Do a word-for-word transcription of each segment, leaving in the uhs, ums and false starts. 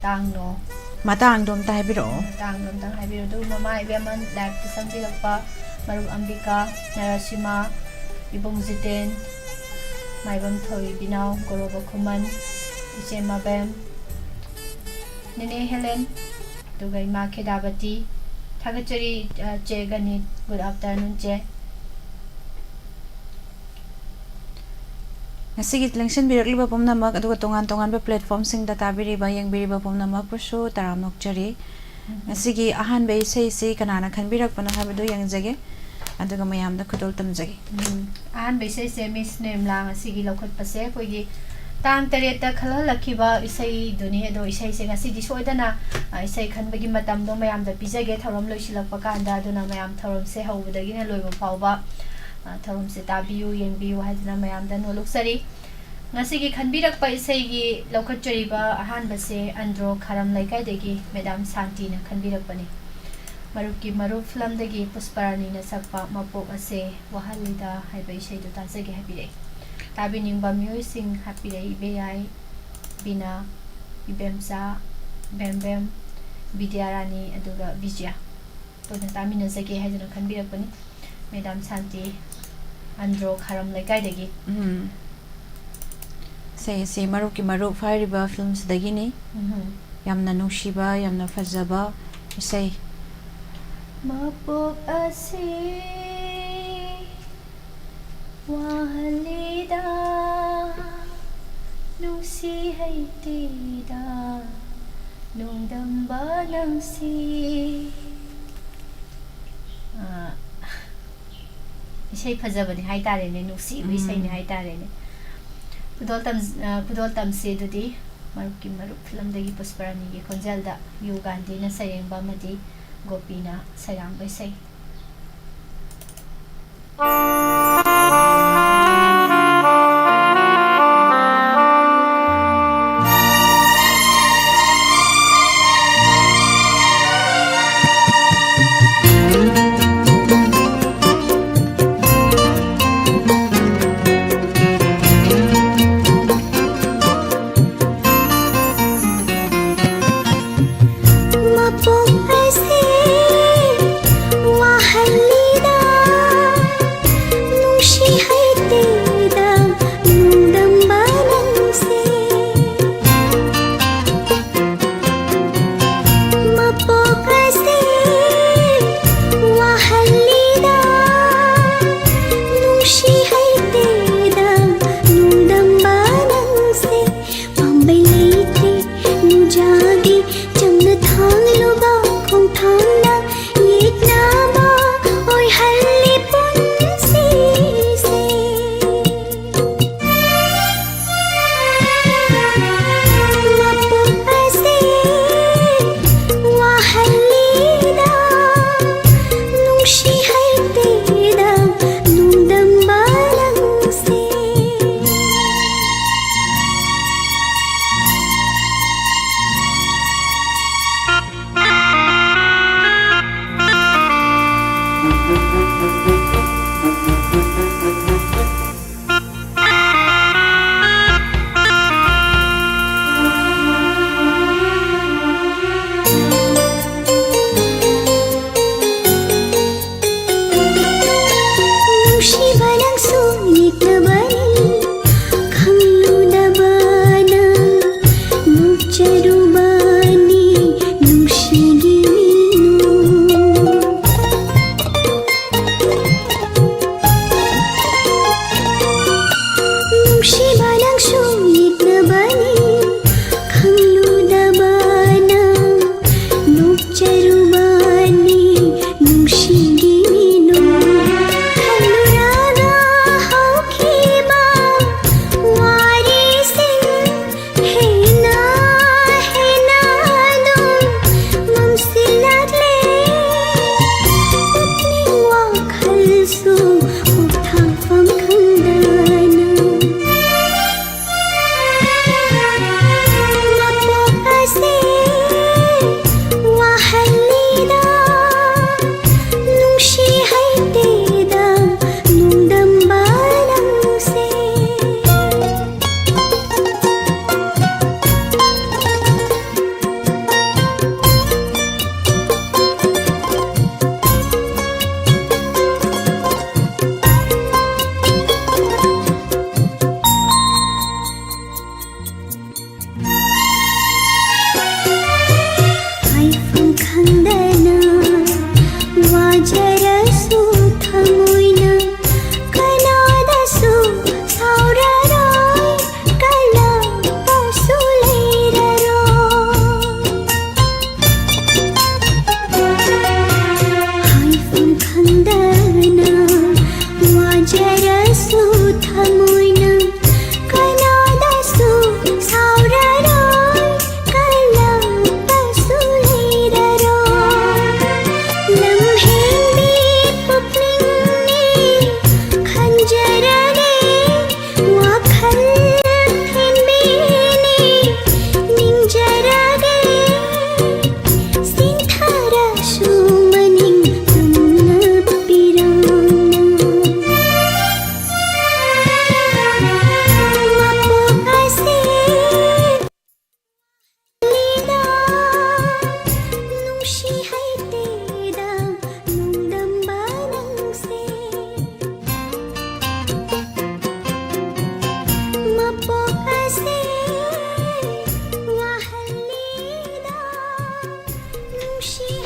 ꯇꯥꯡꯅꯣ? ꯃꯇꯥꯡꯗꯣ ꯑꯝꯇ ꯍꯥꯏꯕꯤꯔꯛꯑꯣ꯫ ꯃꯇꯥꯡꯗꯣ ꯑꯝꯇꯪ ꯍꯥꯏꯕꯤꯔꯛꯑꯣ꯫ ꯑꯗꯨꯒ ꯃꯃꯥ ꯏꯕꯦꯝꯃ ꯂꯥꯏꯔꯤꯛꯇ ꯆꯪꯕꯤꯔꯛꯄ ꯃꯔꯨꯞ ꯑꯝꯕꯤꯀꯥ, ꯅꯔꯁꯤꯃꯥ, ꯏꯕꯨꯡ ꯖꯤꯇꯦꯟ, ꯃꯥꯏꯕꯝ ꯊꯣꯏꯕꯤꯅꯥꯎ, ꯒꯣꯔꯣꯕ ꯈꯨꯃꯟ, ꯏꯆꯦ ꯃꯕꯦꯝ, ꯅꯦꯅꯦ ꯍꯦꯂꯦꯟ, ꯑꯗꯨꯒ ꯏꯃꯥ ꯈꯦꯗꯥꯕꯇꯤ꯫ ꯊꯥꯒꯠꯆꯔꯤ, ꯑ, ꯆꯦ ꯒꯅꯤꯠ꯫ Good afternoon, ꯆꯦ꯫ ꯉꯁꯤꯒꯤ ꯂꯦꯡꯁꯤꯟꯕꯤꯔꯛꯂꯤꯕ ꯄꯨꯝꯅꯃꯛ, ꯑꯗꯨꯒ ꯇꯣꯉꯥꯟ ꯇꯣꯉꯥꯟꯕ platformꯁꯤꯡꯗ ꯇꯥꯕꯤꯔꯤꯕ, ꯌꯦꯡꯕꯤꯔꯤꯕ ꯄꯨꯝꯅꯃꯛꯄꯨꯁꯨ ꯇꯔꯥꯝꯅ ꯑꯣꯛꯆꯔꯤ꯫ ꯎꯝ꯫ ꯉꯁꯤꯒꯤ ꯑꯍꯥꯟꯕ ꯏꯁꯩꯁꯤ ꯀꯅꯥꯅ ꯈꯟꯕꯤꯔꯛꯄꯅꯣ ꯍꯥꯏꯕꯗꯨ ꯌꯦꯡꯖꯒꯦ, ꯑꯗꯨꯒ ꯃꯌꯥꯝꯗ ꯈꯨꯗꯣꯜ ꯇꯝꯖꯒꯦ꯫ ꯎꯝ꯫ ꯑꯍꯥꯟꯕ ꯏꯁꯩꯁꯦ ꯃꯤꯁ ꯅꯤꯔꯃꯂꯥ ꯉꯁꯤꯒꯤ ꯂꯧꯈꯠꯄꯁꯦ ꯑꯩꯈꯣꯏꯒꯤ ꯇꯥꯡ ꯇꯔꯦꯠꯇ ꯈꯜꯍꯜꯂꯛꯈꯤꯕ ꯏꯁꯩꯗꯨꯅꯤ꯫ ꯑꯗꯣ ꯏꯁꯩꯁꯦ ꯉꯁꯤꯗꯤ ꯁꯣꯏꯗꯅ, ꯑ, ꯏꯁꯩ ꯈꯟꯕꯒꯤ ꯃꯇꯝꯗꯣ ꯃꯌꯥꯝꯗ ꯄꯤꯖꯒꯦ ꯊꯧꯔꯝ ꯂꯣꯏꯁꯤꯜꯂꯛꯄ ꯀꯥꯟꯗ꯫ ꯑꯗꯨꯅ ꯃꯌꯥꯝ ꯊꯧꯔꯝꯁꯦ ꯍꯧꯕꯗꯒꯤꯅ ꯂꯣꯏꯕ ꯐꯥꯎꯕ, ꯑ, ꯊꯧꯔꯝꯁꯦ ꯇꯥꯕꯤꯌꯨ, ꯌꯦꯡꯕꯤꯌꯨ ꯍꯥꯏꯗꯨꯅ ꯃꯌꯥꯝꯗ ꯅꯣꯜꯂꯨꯛꯆꯔꯤ꯫ ꯉꯁꯤꯒꯤ ꯈꯟꯕꯤꯔꯛꯄ ꯏꯁꯩꯒꯤ ꯂꯧꯈꯠꯆꯔꯤꯕ ꯑꯍꯥꯟꯕꯁꯦ ꯑꯟꯗ꯭ꯔꯣ ꯈꯥꯔꯝ ꯂꯩꯀꯥꯏꯗꯒꯤ ꯃꯦꯗꯥꯝ ꯁꯥꯟꯇꯤꯅ ꯈꯟꯕꯤꯔꯛꯄꯅꯤ꯫ ꯃꯔꯨꯞꯀꯤ ꯃꯔꯨꯞ ꯐꯤꯂꯝꯗꯒꯤ ꯄꯨꯁꯄꯔꯥꯅꯤꯅ ꯁꯛꯄ ꯃꯄꯣꯛ ꯑꯁꯦ ꯋꯥꯍꯜꯂꯤꯗ ꯍꯥꯏꯕ ꯏꯁꯩꯗꯨ ꯇꯥꯖꯒꯦ ꯍꯥꯏꯕꯤꯔꯛꯏ꯫ ꯇꯥꯕꯤꯅꯤꯡꯕ ꯃꯤꯑꯣꯏꯁꯤꯡ ꯍꯥꯞꯄꯤꯔꯛꯏ ꯏꯕꯦꯌꯥꯏ, ꯕꯤꯅꯥ, ꯏꯕꯦꯝꯆꯥ, ꯕꯦꯝꯕꯦꯝ, ꯕꯤꯗ꯭ꯌꯥꯔꯥꯅꯤ, ꯑꯗꯨꯒ ꯕꯤꯖ꯭ꯌꯥ꯫ ꯄꯨꯟꯅ ꯇꯥꯃꯤꯟꯅꯖꯒꯦ ꯍꯥꯏꯗꯨꯅ ꯈꯟꯕꯤꯔꯛꯄꯅꯤ꯫ ꯃꯦꯗꯥꯝ ꯁꯥꯟꯇꯤ, ꯑꯟꯗ꯭ꯔꯣ ꯈꯥꯔꯝ ꯂꯩꯀꯥꯏꯗꯒꯤ꯫ ꯎꯝ꯫ ꯏꯁꯩ ꯑꯁꯤ ꯃꯔꯨꯞꯀꯤ ꯃꯔꯨꯞ ꯍꯥꯏꯔꯤꯕ ꯐꯤꯂꯝꯁꯤꯗꯒꯤꯅꯤ꯫ ꯎꯝ꯫ ꯌꯥꯝꯅ ꯅꯨꯡꯁꯤꯕ, ꯌꯥꯝꯅ ꯐꯖꯕ ꯏꯁꯩ꯫ ꯃꯄꯣꯛ ꯑꯁꯤ ꯋꯥꯍꯜꯂꯤꯗ, ꯅꯨꯡꯁꯤ ꯍꯩꯇꯦꯗ, ꯅꯣꯡꯗꯝꯕ ꯅꯪꯁꯤ꯫ ꯑ, ꯏꯁꯩ ꯐꯖꯕꯅꯤ ꯍꯥꯏꯇꯥꯔꯦꯅꯦ, ꯅꯨꯡꯁꯤꯕ ꯎꯝ꯫ ꯏꯁꯩꯅꯤ ꯍꯥꯏꯇꯥꯔꯦꯅꯦ꯫ ꯈꯨꯗꯣꯜ ꯇꯝ-, ꯑ, ꯈꯨꯗꯣꯜ ꯇꯝꯁꯤ ꯑꯗꯨꯗꯤ꯫ ꯃꯔꯨꯞꯀꯤ ꯃꯔꯨꯞ ꯐꯤꯂꯝꯗꯒꯤ ꯄꯨꯁꯄꯔꯥꯅꯤꯒꯤ ꯈꯣꯟꯖꯦꯜꯗ ꯌꯨ ꯒꯥꯟꯙꯤꯅ ꯁꯩꯔꯦꯡꯕ ꯑꯃꯗꯤ ꯒꯣꯄꯤꯅ ꯁꯩꯔꯥꯡꯕ ꯏꯁꯩ꯫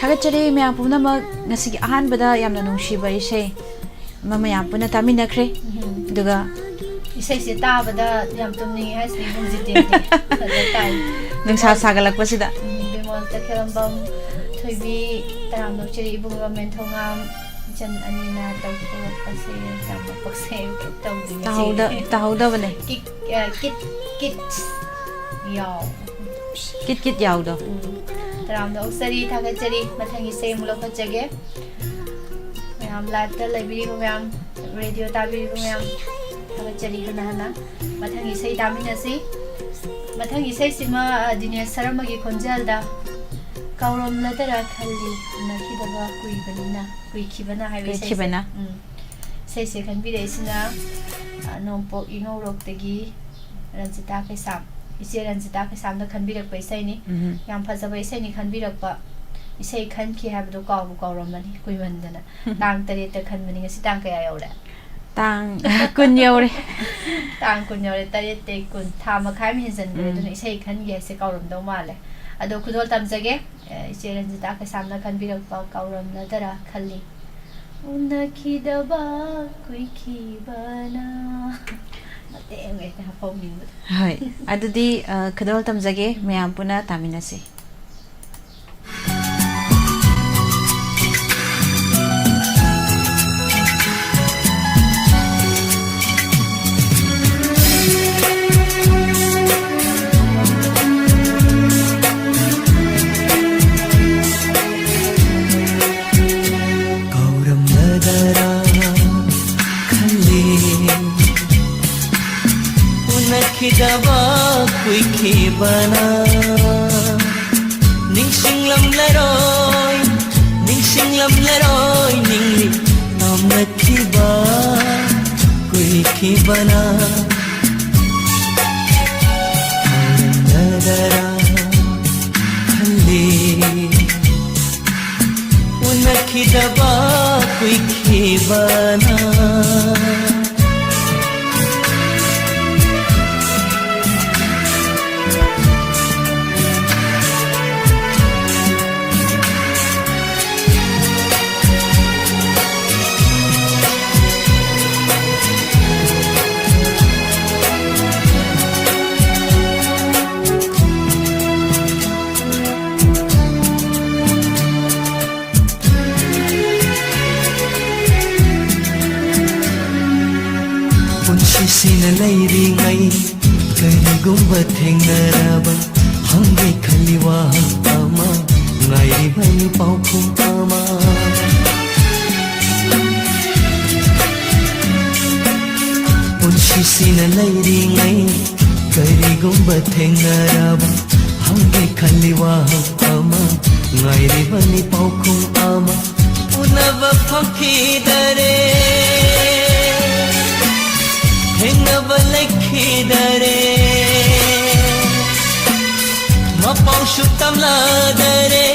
ꯊꯥꯒꯠꯆꯔꯤ ꯃꯌꯥꯝ ꯄꯨꯝꯅꯃꯛ꯫ ꯉꯁꯤꯒꯤ ꯑꯍꯥꯟꯕꯗ ꯌꯥꯝꯅ ꯅꯨꯡꯁꯤꯕ ꯏꯁꯩ ꯑꯃ ꯃꯌꯥꯝ ꯄꯨꯟꯅ ꯇꯥꯃꯤꯟꯅꯈ꯭ꯔꯦ꯫ ꯎꯝ꯫ ꯑꯗꯨꯒ ꯏꯁꯩꯁꯦ ꯇꯥꯕꯗ ꯌꯥꯝ ꯇꯨꯝꯅꯤꯡꯉꯦ ꯍꯥꯏꯁꯤꯅꯤ ꯏꯕꯨꯡ ꯖꯤꯇꯦꯟꯗꯤ꯫ ꯐꯖ ꯇꯥꯏ꯫ ꯅꯨꯡꯁꯥ ꯁꯥꯒꯠꯂꯛꯄꯁꯤꯗ꯫ ꯎꯝ, ꯕꯤꯃꯣꯜ ꯇꯈꯦꯜꯂꯝꯕꯝ, ꯊꯣꯏꯕꯤ, ꯇꯔꯥꯝꯅ ꯑꯣꯛꯆꯔꯤ ꯏꯕꯨꯡꯉꯣ ꯃꯦꯟꯊꯧꯉꯥꯝ, ꯏꯆꯟ ꯑꯅꯤꯅ ꯇꯧꯊꯣꯔꯛꯄꯁꯦ ꯌꯥꯝꯅ ꯄꯛꯆꯩ꯫ ꯇꯧꯗꯣꯏꯅꯦ ꯇꯥꯍꯧꯗ-, ꯁꯤ꯫ ꯇꯥꯍꯧꯗꯕꯅꯦ꯫ ꯀꯤꯠ, ꯑ, ꯀꯤꯠ, ꯀꯤꯠꯁ ꯌꯥꯎ꯫ ꯀꯤꯠ ꯀꯤꯠ ꯌꯥꯎꯗꯣ꯫ ꯎꯝ꯫ ꯇꯔꯥꯝꯅ ꯑꯣꯛꯆꯔꯤ, ꯊꯥꯒꯠꯆꯔꯤ꯫ ꯃꯊꯪ ꯏꯁꯩ ꯑꯃꯨꯛ ꯂꯧꯈꯠꯆꯒꯦ꯫ ꯃꯌꯥꯝ live ꯇ ꯂꯩꯕꯤꯔꯤꯕ ꯃꯌꯥꯝ, radio ꯇꯥꯕꯤꯔꯤꯕ ꯃꯌꯥꯝ, ꯊꯥꯒꯠꯆꯔꯤ ꯍꯟꯅ ꯍꯟꯅ꯫ ꯃꯊꯪ ꯏꯁꯩ ꯇꯥꯃꯤꯟꯅꯁꯤ꯫ ꯃꯊꯪ ꯏꯁꯩꯁꯤꯃ, ꯑ, ꯗꯤꯅꯦꯁ ꯁꯔꯃꯒꯤ ꯈꯣꯟꯖꯦꯜꯗ, "ꯀꯥꯎꯔꯝꯂꯗꯔꯥ ꯈꯜꯂꯤ, ꯎꯅꯈꯤꯗꯕ ꯀꯨꯏꯕꯅꯤꯅ", ꯀꯨꯏꯈꯤꯕꯅ ꯍꯥꯏꯕ ꯏꯁꯩꯁꯦ꯫ ꯀꯨꯏꯈꯤꯕꯅ꯫ ꯎꯝ꯫ ꯏꯁꯩꯁꯦ ꯈꯟꯕꯤꯔꯛꯏꯁꯤꯅ, ꯑ, ꯅꯣꯡꯄꯣꯛ ꯏꯉꯧꯔꯣꯛꯇꯒꯤ ꯔꯟꯖꯤꯇꯥ ꯀꯩꯁꯥꯝ, ꯏꯆꯦ ꯔꯟꯖꯤꯇꯥ ꯀꯩꯁꯥꯝꯅ ꯈꯟꯕꯤꯔꯛꯄ ꯏꯁꯩꯅꯤ꯫ ꯎꯝ꯫ ꯌꯥꯝ ꯐꯖꯕ ꯏꯁꯩꯅꯤ ꯈꯟꯕꯤꯔꯛꯄ꯫ ꯏꯁꯩ ꯈꯟꯈꯤ ꯍꯥꯏꯕꯗꯣ ꯀꯥꯎꯕꯨ ꯀꯥꯎꯔꯝꯃꯅꯤ, ꯀꯨꯏꯃꯟꯗꯅ꯫ ꯇꯥꯡ ꯇꯔꯦꯠꯇ ꯈꯟꯕꯅꯤ, ꯉꯁꯤ ꯇꯥꯡ ꯀꯌꯥ ꯌꯧꯔꯦ? ꯇꯥꯡ ꯀꯨꯟ ꯌꯧꯔꯦ꯫ ꯇꯥꯡ ꯀꯨꯟ ꯌꯧꯔꯦ, ꯇꯔꯦꯠꯇꯩ ꯀꯨꯟ, ꯊꯥ ꯃꯈꯥꯏ ꯑꯃ ꯍꯦꯟꯖꯟꯈ꯭ꯔꯦ, ꯎꯝ꯫ ꯑꯗꯨꯅ ꯏꯁꯩ ꯈꯟꯒꯦ ꯍꯥꯏꯁꯦ ꯀꯥꯎꯔꯝꯗꯧ ꯃꯥꯜꯂꯦ꯫ ꯑꯗꯣ ꯈꯨꯗꯣꯜ ꯇꯝꯖꯒꯦ, ꯑꯦ, ꯏꯆꯦ ꯔꯟꯖꯤꯇꯥ ꯀꯩꯁꯥꯝꯅ ꯈꯟꯕꯤꯔꯛꯄ "ꯀꯥꯎꯔꯝꯂꯗꯔꯥ ꯈꯜꯂꯤ"꯫ ꯎꯅꯈꯤꯗꯕ ꯀꯨꯏꯈꯤꯕꯅ꯫ ꯃꯇꯦꯛ ꯑꯃ ꯍꯦꯛꯇ ꯍꯥꯞꯍꯧꯅꯤꯡꯕꯗꯣ꯫ ꯍꯣꯏ, ꯑꯗꯨꯗꯤ, ꯑ, ꯈꯨꯗꯣꯜ ꯇꯝꯖꯒꯦ, ꯃꯌꯥꯝ ꯄꯨꯟꯅ ꯇꯥꯃꯤꯟꯅꯁꯤ꯫ ꯀꯥꯎꯔꯝꯂꯗꯔꯥ ꯈꯜꯂꯤ, ꯎꯅꯈꯤꯗꯕ ꯀꯨꯏꯈꯤꯕꯅ꯫ ꯅꯤꯡꯁꯤꯡꯂꯝꯂꯔꯣꯏ, ꯅꯤꯡꯁꯤꯡꯂꯝꯂꯔꯣꯏ, ꯅꯤꯡꯂꯤ ꯇꯝꯅꯈꯤꯕ ꯀꯨꯏꯈꯤꯕꯅ꯫ ꯀꯥꯎꯔꯝꯂꯗꯔꯥ ꯈꯜꯂꯤ, ꯎꯅꯈꯤꯗꯕ ꯀꯨꯏꯈꯤꯕꯅ꯫ ꯂꯩꯔꯤꯉꯩ ꯀꯔꯤꯒꯨꯝꯕ ꯊꯦꯡꯅꯔꯕ ꯍꯪꯒꯦ ꯈꯜꯂꯤ ꯋꯥꯍꯪ ꯑꯃ, ꯉꯥꯏꯔꯤꯕꯅꯤ ꯄꯥꯎꯈꯨꯝ ꯑꯃ꯫ ꯄꯨꯟꯁꯤꯁꯤꯅ ꯂꯩꯔꯤꯉꯩ ꯀꯔꯤꯒꯨꯝꯕ ꯊꯦꯡꯅꯔꯕ ꯍꯪꯒꯦ ꯈꯜꯂꯤ ꯋꯥꯍꯪ ꯑꯃ, ꯉꯥꯏꯔꯤꯕꯅꯤ ꯄꯥꯎꯈꯨꯝ ꯑꯃ꯫ ꯎꯅꯕ ꯐꯪꯈꯤꯗꯔꯦ, ꯊꯦꯡꯅꯕ ꯂꯩꯈꯤꯗꯔꯦ꯫ ꯃꯄꯥꯎꯁꯨ ꯇꯝꯂꯗꯔꯦ,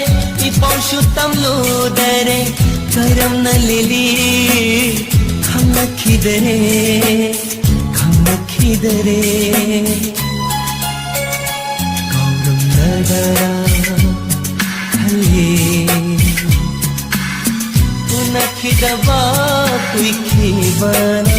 ꯏꯄꯥꯎꯁꯨ ꯇꯝꯂꯨꯗꯔꯦ꯫ ꯀꯔꯝꯅ ꯂꯦꯜꯂꯤ ꯈꯪꯂꯛꯈꯤꯗꯔꯦ, ꯈꯪꯂꯛꯈꯤꯗꯔꯦ꯫ ꯀꯥꯎꯔꯝꯂꯗꯔꯥ ꯈꯜꯂꯤ, ꯎꯅꯈꯤꯗꯕ ꯀꯨꯏꯈꯤꯕꯅ꯫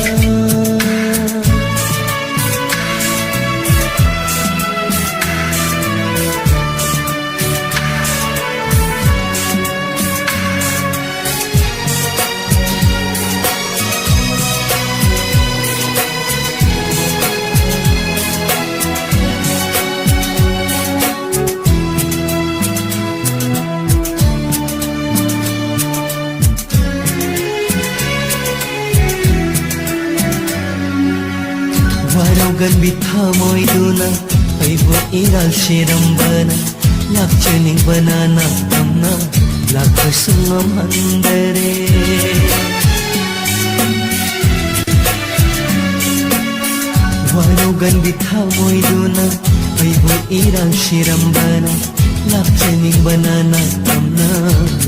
ꯋꯥꯔꯧꯒꯟꯕꯤ ꯊꯃꯣꯏꯗꯨꯅ ꯑꯩꯕꯨ ꯏꯔꯥꯜ ꯁꯤꯔꯝꯕꯅ, ꯂꯥꯛꯆꯅꯤꯡꯕꯅ ꯅꯥꯇꯝꯅ ꯂꯥꯛꯄꯁꯨ ꯉꯝꯍꯟꯗꯔꯦ꯫ ꯋꯥꯔꯧꯒꯟꯕꯤ ꯊꯃꯣꯏꯗꯨꯅ ꯑꯩꯕꯨ ꯏꯔꯥꯜ ꯁꯤꯔꯝꯕꯅ, ꯂꯥꯛꯆꯅꯤꯡꯕꯅ ꯅꯥꯇꯝꯅ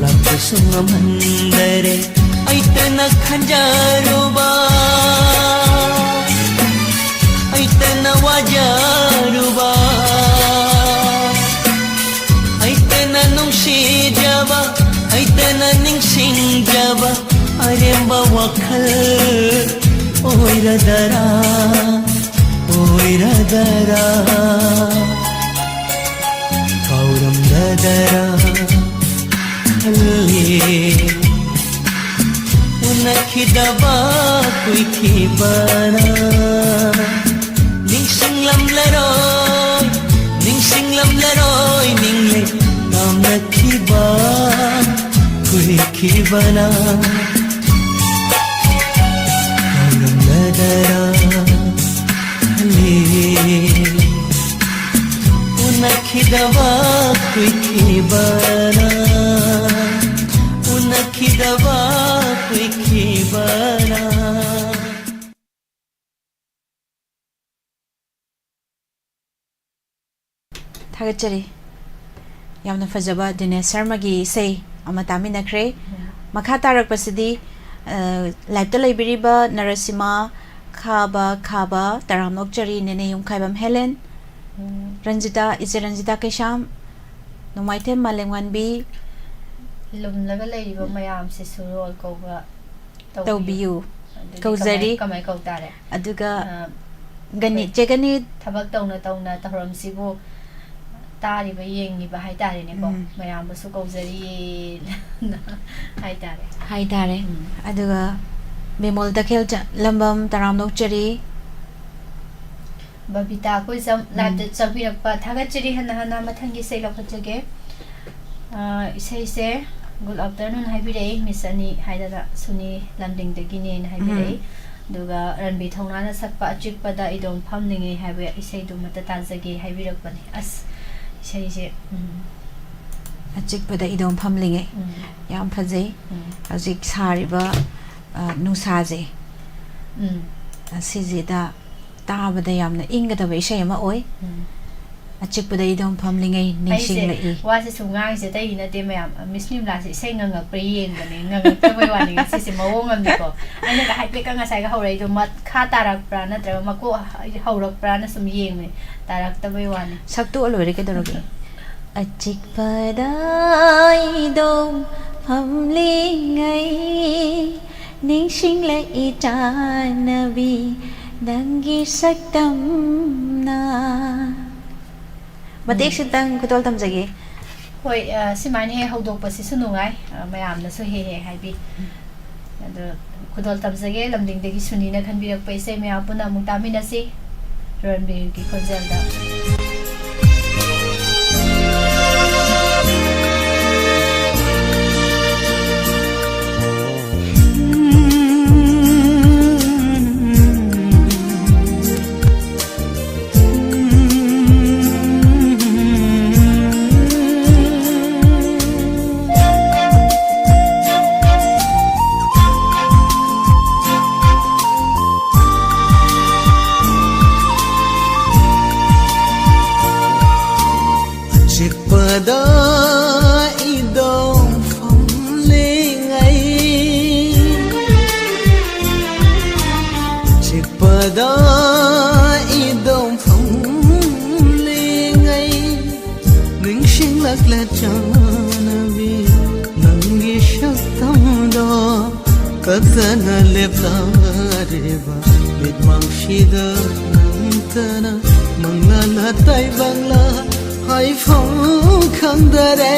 ꯂꯥꯛꯄꯁꯨ ꯉꯝꯍꯟꯗꯔꯦ꯫ ꯑꯩꯇꯅ ꯈꯟꯖꯔꯨꯕ, ꯑꯩꯇꯅ ꯋꯥꯖꯔꯨꯕ, ꯑꯩꯇꯅ ꯅꯨꯡꯁꯤꯖꯕ, ꯑꯩꯇꯅ ꯅꯤꯡꯁꯤꯡꯖꯕ ꯑꯔꯦꯝꯕ ꯋꯥꯈꯜ ꯑꯣꯏꯔꯗꯔꯥ, ꯑꯣꯏꯔꯗꯔꯥ? ꯀꯥꯎꯔꯝꯂꯗꯔꯥ ꯈꯜꯂꯤ, ꯎꯅꯈꯤꯗꯕ ꯀꯨꯏꯈꯤꯕꯅ꯫ ꯕꯅ ꯀꯔꯝꯂꯗꯔꯥ ꯈꯜꯂꯦ꯫ ꯎꯅꯈꯤꯗꯕ ꯀꯨꯏꯈꯤꯕꯅ, ꯎꯅꯈꯤꯗꯕ ꯀꯨꯏꯈꯤꯕꯅ꯫ ꯊꯥꯒꯠꯆꯔꯤ꯫ ꯌꯥꯝꯅ ꯐꯖꯕ ꯗꯤꯅꯦꯁ ꯁꯔꯃꯒꯤ ꯏꯁꯩ ꯑꯃ ꯇꯥꯃꯤꯟꯅꯈ꯭ꯔꯦ꯫ ꯎꯝ꯫ ꯃꯈꯥ ꯇꯥꯔꯛꯄꯁꯤꯗꯤ, ꯑ, ꯂꯥꯏꯞꯇ ꯂꯩꯕꯤꯔꯤꯕ ꯅꯔꯁꯤꯃꯥ, ꯈꯥꯕ, ꯈꯥꯕ, ꯇꯔꯥꯝꯅ ꯑꯣꯛꯆꯔꯤ, ꯅꯦꯅꯦ ꯌꯨꯝꯈꯥꯏꯕꯝ ꯍꯦꯂꯦꯟ, ꯎꯝ꯫ ꯔꯟꯖꯤꯇꯥ, ꯏꯆꯦ ꯔꯟꯖꯤꯇꯥ ꯀꯩꯁꯥꯝ, ꯅꯣꯡꯃꯥꯏꯊꯦꯝ ꯃꯥꯂꯦꯝꯉꯥꯟꯕꯤ꯫ ꯂꯨꯝꯂꯒ ꯂꯩꯔꯤꯕ ꯃꯌꯥꯝꯁꯤꯁꯨ ꯔꯣꯜ ꯀꯧꯕ ꯇꯧꯕꯤꯌꯨ꯫ ꯇꯧꯕꯤꯌꯨ꯫ ꯑꯗꯨꯗꯤ ꯀꯧꯖꯔꯤ꯫ ꯀꯃꯥꯏ, ꯀꯃꯥꯏ ꯀꯧ ꯇꯥꯔꯦ? ꯑꯗꯨꯒ ꯑ, ꯒꯅꯤꯠ, ꯑꯩꯈꯣꯏ ꯆꯦ ꯒꯅꯤꯠ꯫ ꯊꯕꯛ ꯇꯧꯅ ꯇꯧꯅ ꯊꯧꯔꯝꯁꯤꯕꯨ ꯇꯥꯔꯤꯕ, ꯌꯦꯡꯉꯤꯕ ꯍꯥꯏꯇꯥꯔꯦꯅꯦꯀꯣ꯫ ꯎꯝ꯫ ꯃꯌꯥꯝꯕꯨꯁꯨ ꯀꯧꯖꯔꯤꯌꯦ ꯍꯥꯏꯇꯥꯔꯦ꯫ ꯍꯥꯏꯇꯥꯔꯦ꯫ ꯎꯝ꯫ ꯑꯗꯨꯒ ꯕꯤꯃꯣꯜ ꯇꯈꯦꯜ ꯆ-, ꯂꯝꯕꯝ ꯇꯔꯥꯝꯅ ꯑꯣꯛꯆꯔꯤ꯫ ꯕꯕꯤꯇꯥ ꯀꯣꯏꯖꯝ ꯎꯝ꯫ ꯂꯥꯏꯞꯇ ꯆꯪꯕꯤꯔꯛꯄ ꯊꯥꯒꯠꯆꯔꯤ ꯍꯟꯅ ꯍꯟꯅ꯫ ꯃꯊꯪꯒꯤ ꯏꯁꯩ ꯂꯧꯈꯠꯆꯒꯦ꯫ ꯑ, ꯏꯁꯩꯁꯦ Good Afternoon ꯍꯥꯏꯕꯤꯔꯛꯏ, ꯃꯤꯁ ꯑꯅꯤ ꯍꯥꯏꯗꯅ, ꯁꯨꯅꯤ ꯂꯝꯗꯤꯡꯗꯒꯤꯅꯦꯅ ꯍꯥꯏꯕꯤꯔꯛꯏ꯫ ꯎꯝ꯫ ꯑꯗꯨꯒ ꯔꯟꯕꯤ ꯊꯧꯅꯥꯅ ꯁꯛꯄ ꯑꯆꯤꯛꯄꯗ ꯏꯗꯣꯝ ꯐꯝꯂꯤꯉꯩ ꯍꯥꯏꯕ ꯏꯁꯩꯗꯨꯃꯇ ꯇꯥꯖꯒꯦ ꯍꯥꯏꯕꯤꯔꯛꯄꯅꯦ꯫ ꯑꯁ, ꯏꯁꯩꯁꯦ, ꯎꯝ꯫ ꯑꯆꯤꯛꯄꯗ ꯏꯗꯣꯝ ꯐꯝꯂꯤꯉꯩ꯫ ꯎꯝ꯫ ꯌꯥꯝ ꯐꯖꯩ꯫ ꯎꯝ꯫ ꯍꯧꯖꯤꯛ ꯁꯥꯔꯤꯕ, ꯑ, ꯅꯨꯡꯁꯥꯁꯦ, ꯎꯝ꯫ ꯑꯁꯤꯁꯤꯗ ꯇꯥꯕꯗ ꯌꯥꯝꯅ ꯏꯪꯒꯗꯕ ꯏꯁꯩ ꯑꯃ ꯑꯣꯏ꯫ ꯎꯝ꯫ ꯑꯆꯤꯛꯄꯗ ꯏꯗꯣꯝ ꯐꯝꯂꯤꯉꯩ ꯑꯩꯁꯦ ꯅꯤꯡꯁꯤꯡꯂꯛꯏ꯫ ꯋꯥꯁꯦ ꯁꯨꯝ ꯉꯥꯡꯉꯤꯁꯦ ꯑꯇꯩꯒꯤ ꯅꯠꯇꯦ ꯃꯌꯥꯝ, ꯃꯤꯁ ꯅꯤꯝꯂꯥꯁꯦ ꯏꯁꯩ ꯉꯪꯉꯛꯄ꯭ꯔꯥ ꯌꯦꯡꯕꯅꯦ, ꯉꯪꯉꯛꯇꯕꯩ ꯋꯥꯅꯤ꯫ ꯉꯁꯤꯁꯦ ꯃꯑꯣꯡ ꯑꯃꯅꯤꯀꯣ꯫ ꯑꯩꯅꯒ ꯍꯥꯏꯐꯦꯠꯀ ꯉꯁꯥꯏꯒ ꯍꯧꯔꯛꯏꯗꯣ ꯃꯈꯥ ꯇꯥꯔꯛꯄ꯭ꯔꯥ ꯅꯠꯇ꯭ꯔꯒ ꯃꯀꯣꯛ ꯍꯧꯔꯛꯄ꯭ꯔꯥꯅ ꯁꯨꯝ ꯌꯦꯡꯕꯅꯦ, ꯇꯥꯔꯛꯇꯕꯩ ꯋꯥꯅꯤ꯫ ꯁꯛꯇꯣꯛꯑ ꯂꯣꯏꯔꯦ ꯀꯩꯗꯧꯔꯒꯦ? ꯑꯆꯤꯛꯄꯗ ꯏꯗꯣꯝ ꯐꯝꯂꯤꯉꯩ ꯅꯤꯡꯁꯤꯡꯂꯛꯏ ꯆꯥꯟꯅꯕꯤ ꯅꯪꯒꯤ ꯁꯛꯇꯝꯅ꯫ ꯃꯇꯦꯛ ꯎꯝ꯫ ꯁꯤꯇꯪ ꯈꯨꯗꯣꯜ ꯇꯝꯖꯒꯦ꯫ ꯍꯣꯏ, ꯑ, ꯁꯤꯃꯥꯏꯅ ꯍꯦꯛ ꯍꯧꯗꯣꯛꯄꯁꯤꯁꯨ ꯅꯨꯡꯉꯥꯏ, ꯑ, ꯃꯌꯥꯝꯅꯁꯨ ꯍꯦꯛ ꯍꯦꯛ ꯍꯥꯏꯕꯤ꯫ ꯎꯝ꯫ ꯑꯗꯣ ꯈꯨꯗꯣꯜ ꯇꯝꯖꯒꯦ, ꯂꯝꯗꯤꯡꯗꯒꯤ ꯁꯨꯅꯤꯅ ꯈꯟꯕꯤꯔꯛꯄ ꯏꯁꯩ ꯃꯌꯥꯝ ꯄꯨꯟꯅ ꯑꯃꯨꯛ ꯇꯥꯃꯤꯟꯅꯁꯤ ꯔꯟꯕꯤꯔꯒꯤ ꯈꯣꯟꯖꯦꯜꯗ꯫ ꯅꯤꯡꯁꯤꯡꯂꯛꯂꯦ ꯆꯥꯅꯕꯤ, ꯅꯪꯒꯤ ꯁꯛꯇꯝꯗꯣ꯫ ꯀꯛꯇꯅ ꯂꯦꯞꯂꯔꯤꯕ ꯃꯤꯠꯃꯥꯡꯁꯤꯗ ꯅꯪꯇꯅ ꯃꯪꯂꯥꯂ ꯇꯥꯏꯕꯪꯂ ꯍꯥꯏꯐꯝ ꯈꯪꯗꯔꯦ꯫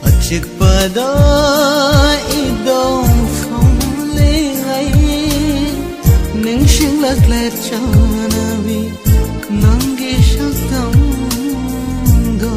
ꯑꯆꯤꯛꯄꯗ ꯏꯗꯣꯡ ꯐꯝꯂꯤꯉꯩ ꯅꯤꯡꯁꯤꯡꯂꯛꯂꯦ ꯆꯥꯅꯕꯤ, ꯅꯪꯒꯤ ꯁꯛꯇꯝꯗꯣ꯫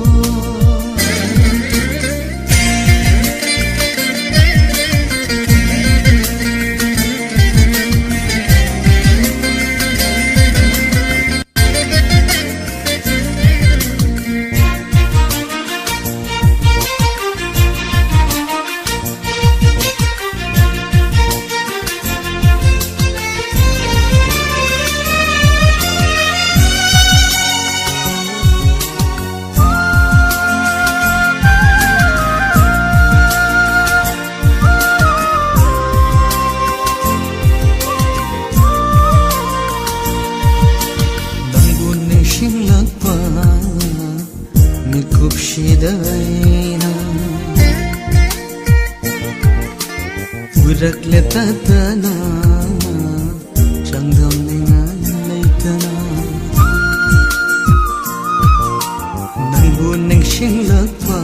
ꯅꯪꯕꯨ ꯅꯤꯡꯁꯤꯡꯂꯛꯄ ꯃꯤꯀꯨꯞꯁꯤꯗ ꯑꯩꯅ ꯎꯔꯛꯂꯦ ꯇꯠꯇꯅ, ꯆꯥꯡꯗꯝꯅꯤꯡꯉꯥꯏ ꯂꯩꯇꯅ꯫ ꯅꯪꯕꯨ ꯅꯤꯡꯁꯤꯡꯂꯛꯄ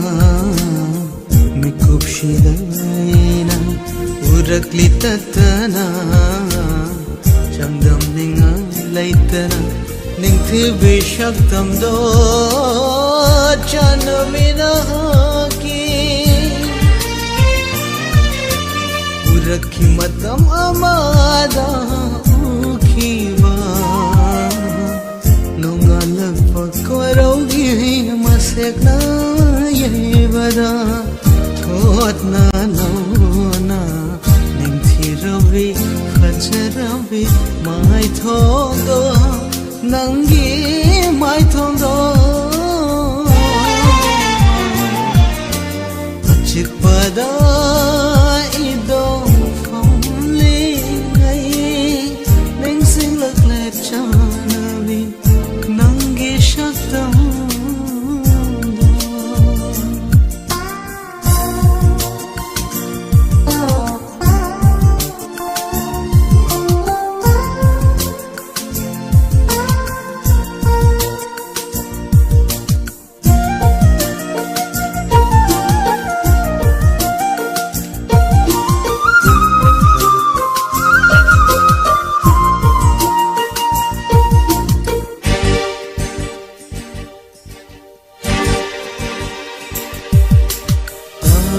ꯃꯤꯀꯨꯞꯁꯤꯗ ꯑꯩꯅ ꯎꯔꯛꯂꯤ ꯇꯠꯇꯅ, ꯆꯥꯡꯗꯝꯅꯤꯡꯉꯥꯏ ꯂꯩꯇꯅ꯫ ꯅꯤꯡꯊꯤꯕꯤ ꯁꯛꯇꯝꯗꯣ ꯆꯥꯟꯅꯕꯤ ꯅꯍꯥꯛꯀꯤ ꯎꯔꯛꯈꯤ ꯃꯇꯝ ꯑꯃꯗ ꯎꯈꯤꯕ ꯅꯣꯡꯉꯥꯜꯂꯛꯄ ꯀꯣꯏꯔꯧꯒꯤ ꯃꯁꯦꯛꯅ ꯌꯩꯕꯗ ꯊꯣꯠꯅ ꯅꯧꯅ ꯅꯤꯡꯊꯤꯔꯕꯤ ꯐꯖꯔꯕꯤ ꯃꯥꯏꯊꯣꯡꯗꯣ, ꯅꯪꯒꯤ ꯃꯥꯏꯊꯣꯡꯗꯣ꯫ ꯑꯆꯤꯛꯄꯗ ꯏꯗꯣꯡ ꯐꯝꯂꯤꯉꯩ ꯅꯤꯡꯁꯤꯡꯂꯛꯂꯦ ꯆꯥꯅꯕꯤ, ꯅꯪ ꯁꯛꯇꯝꯗꯣ꯫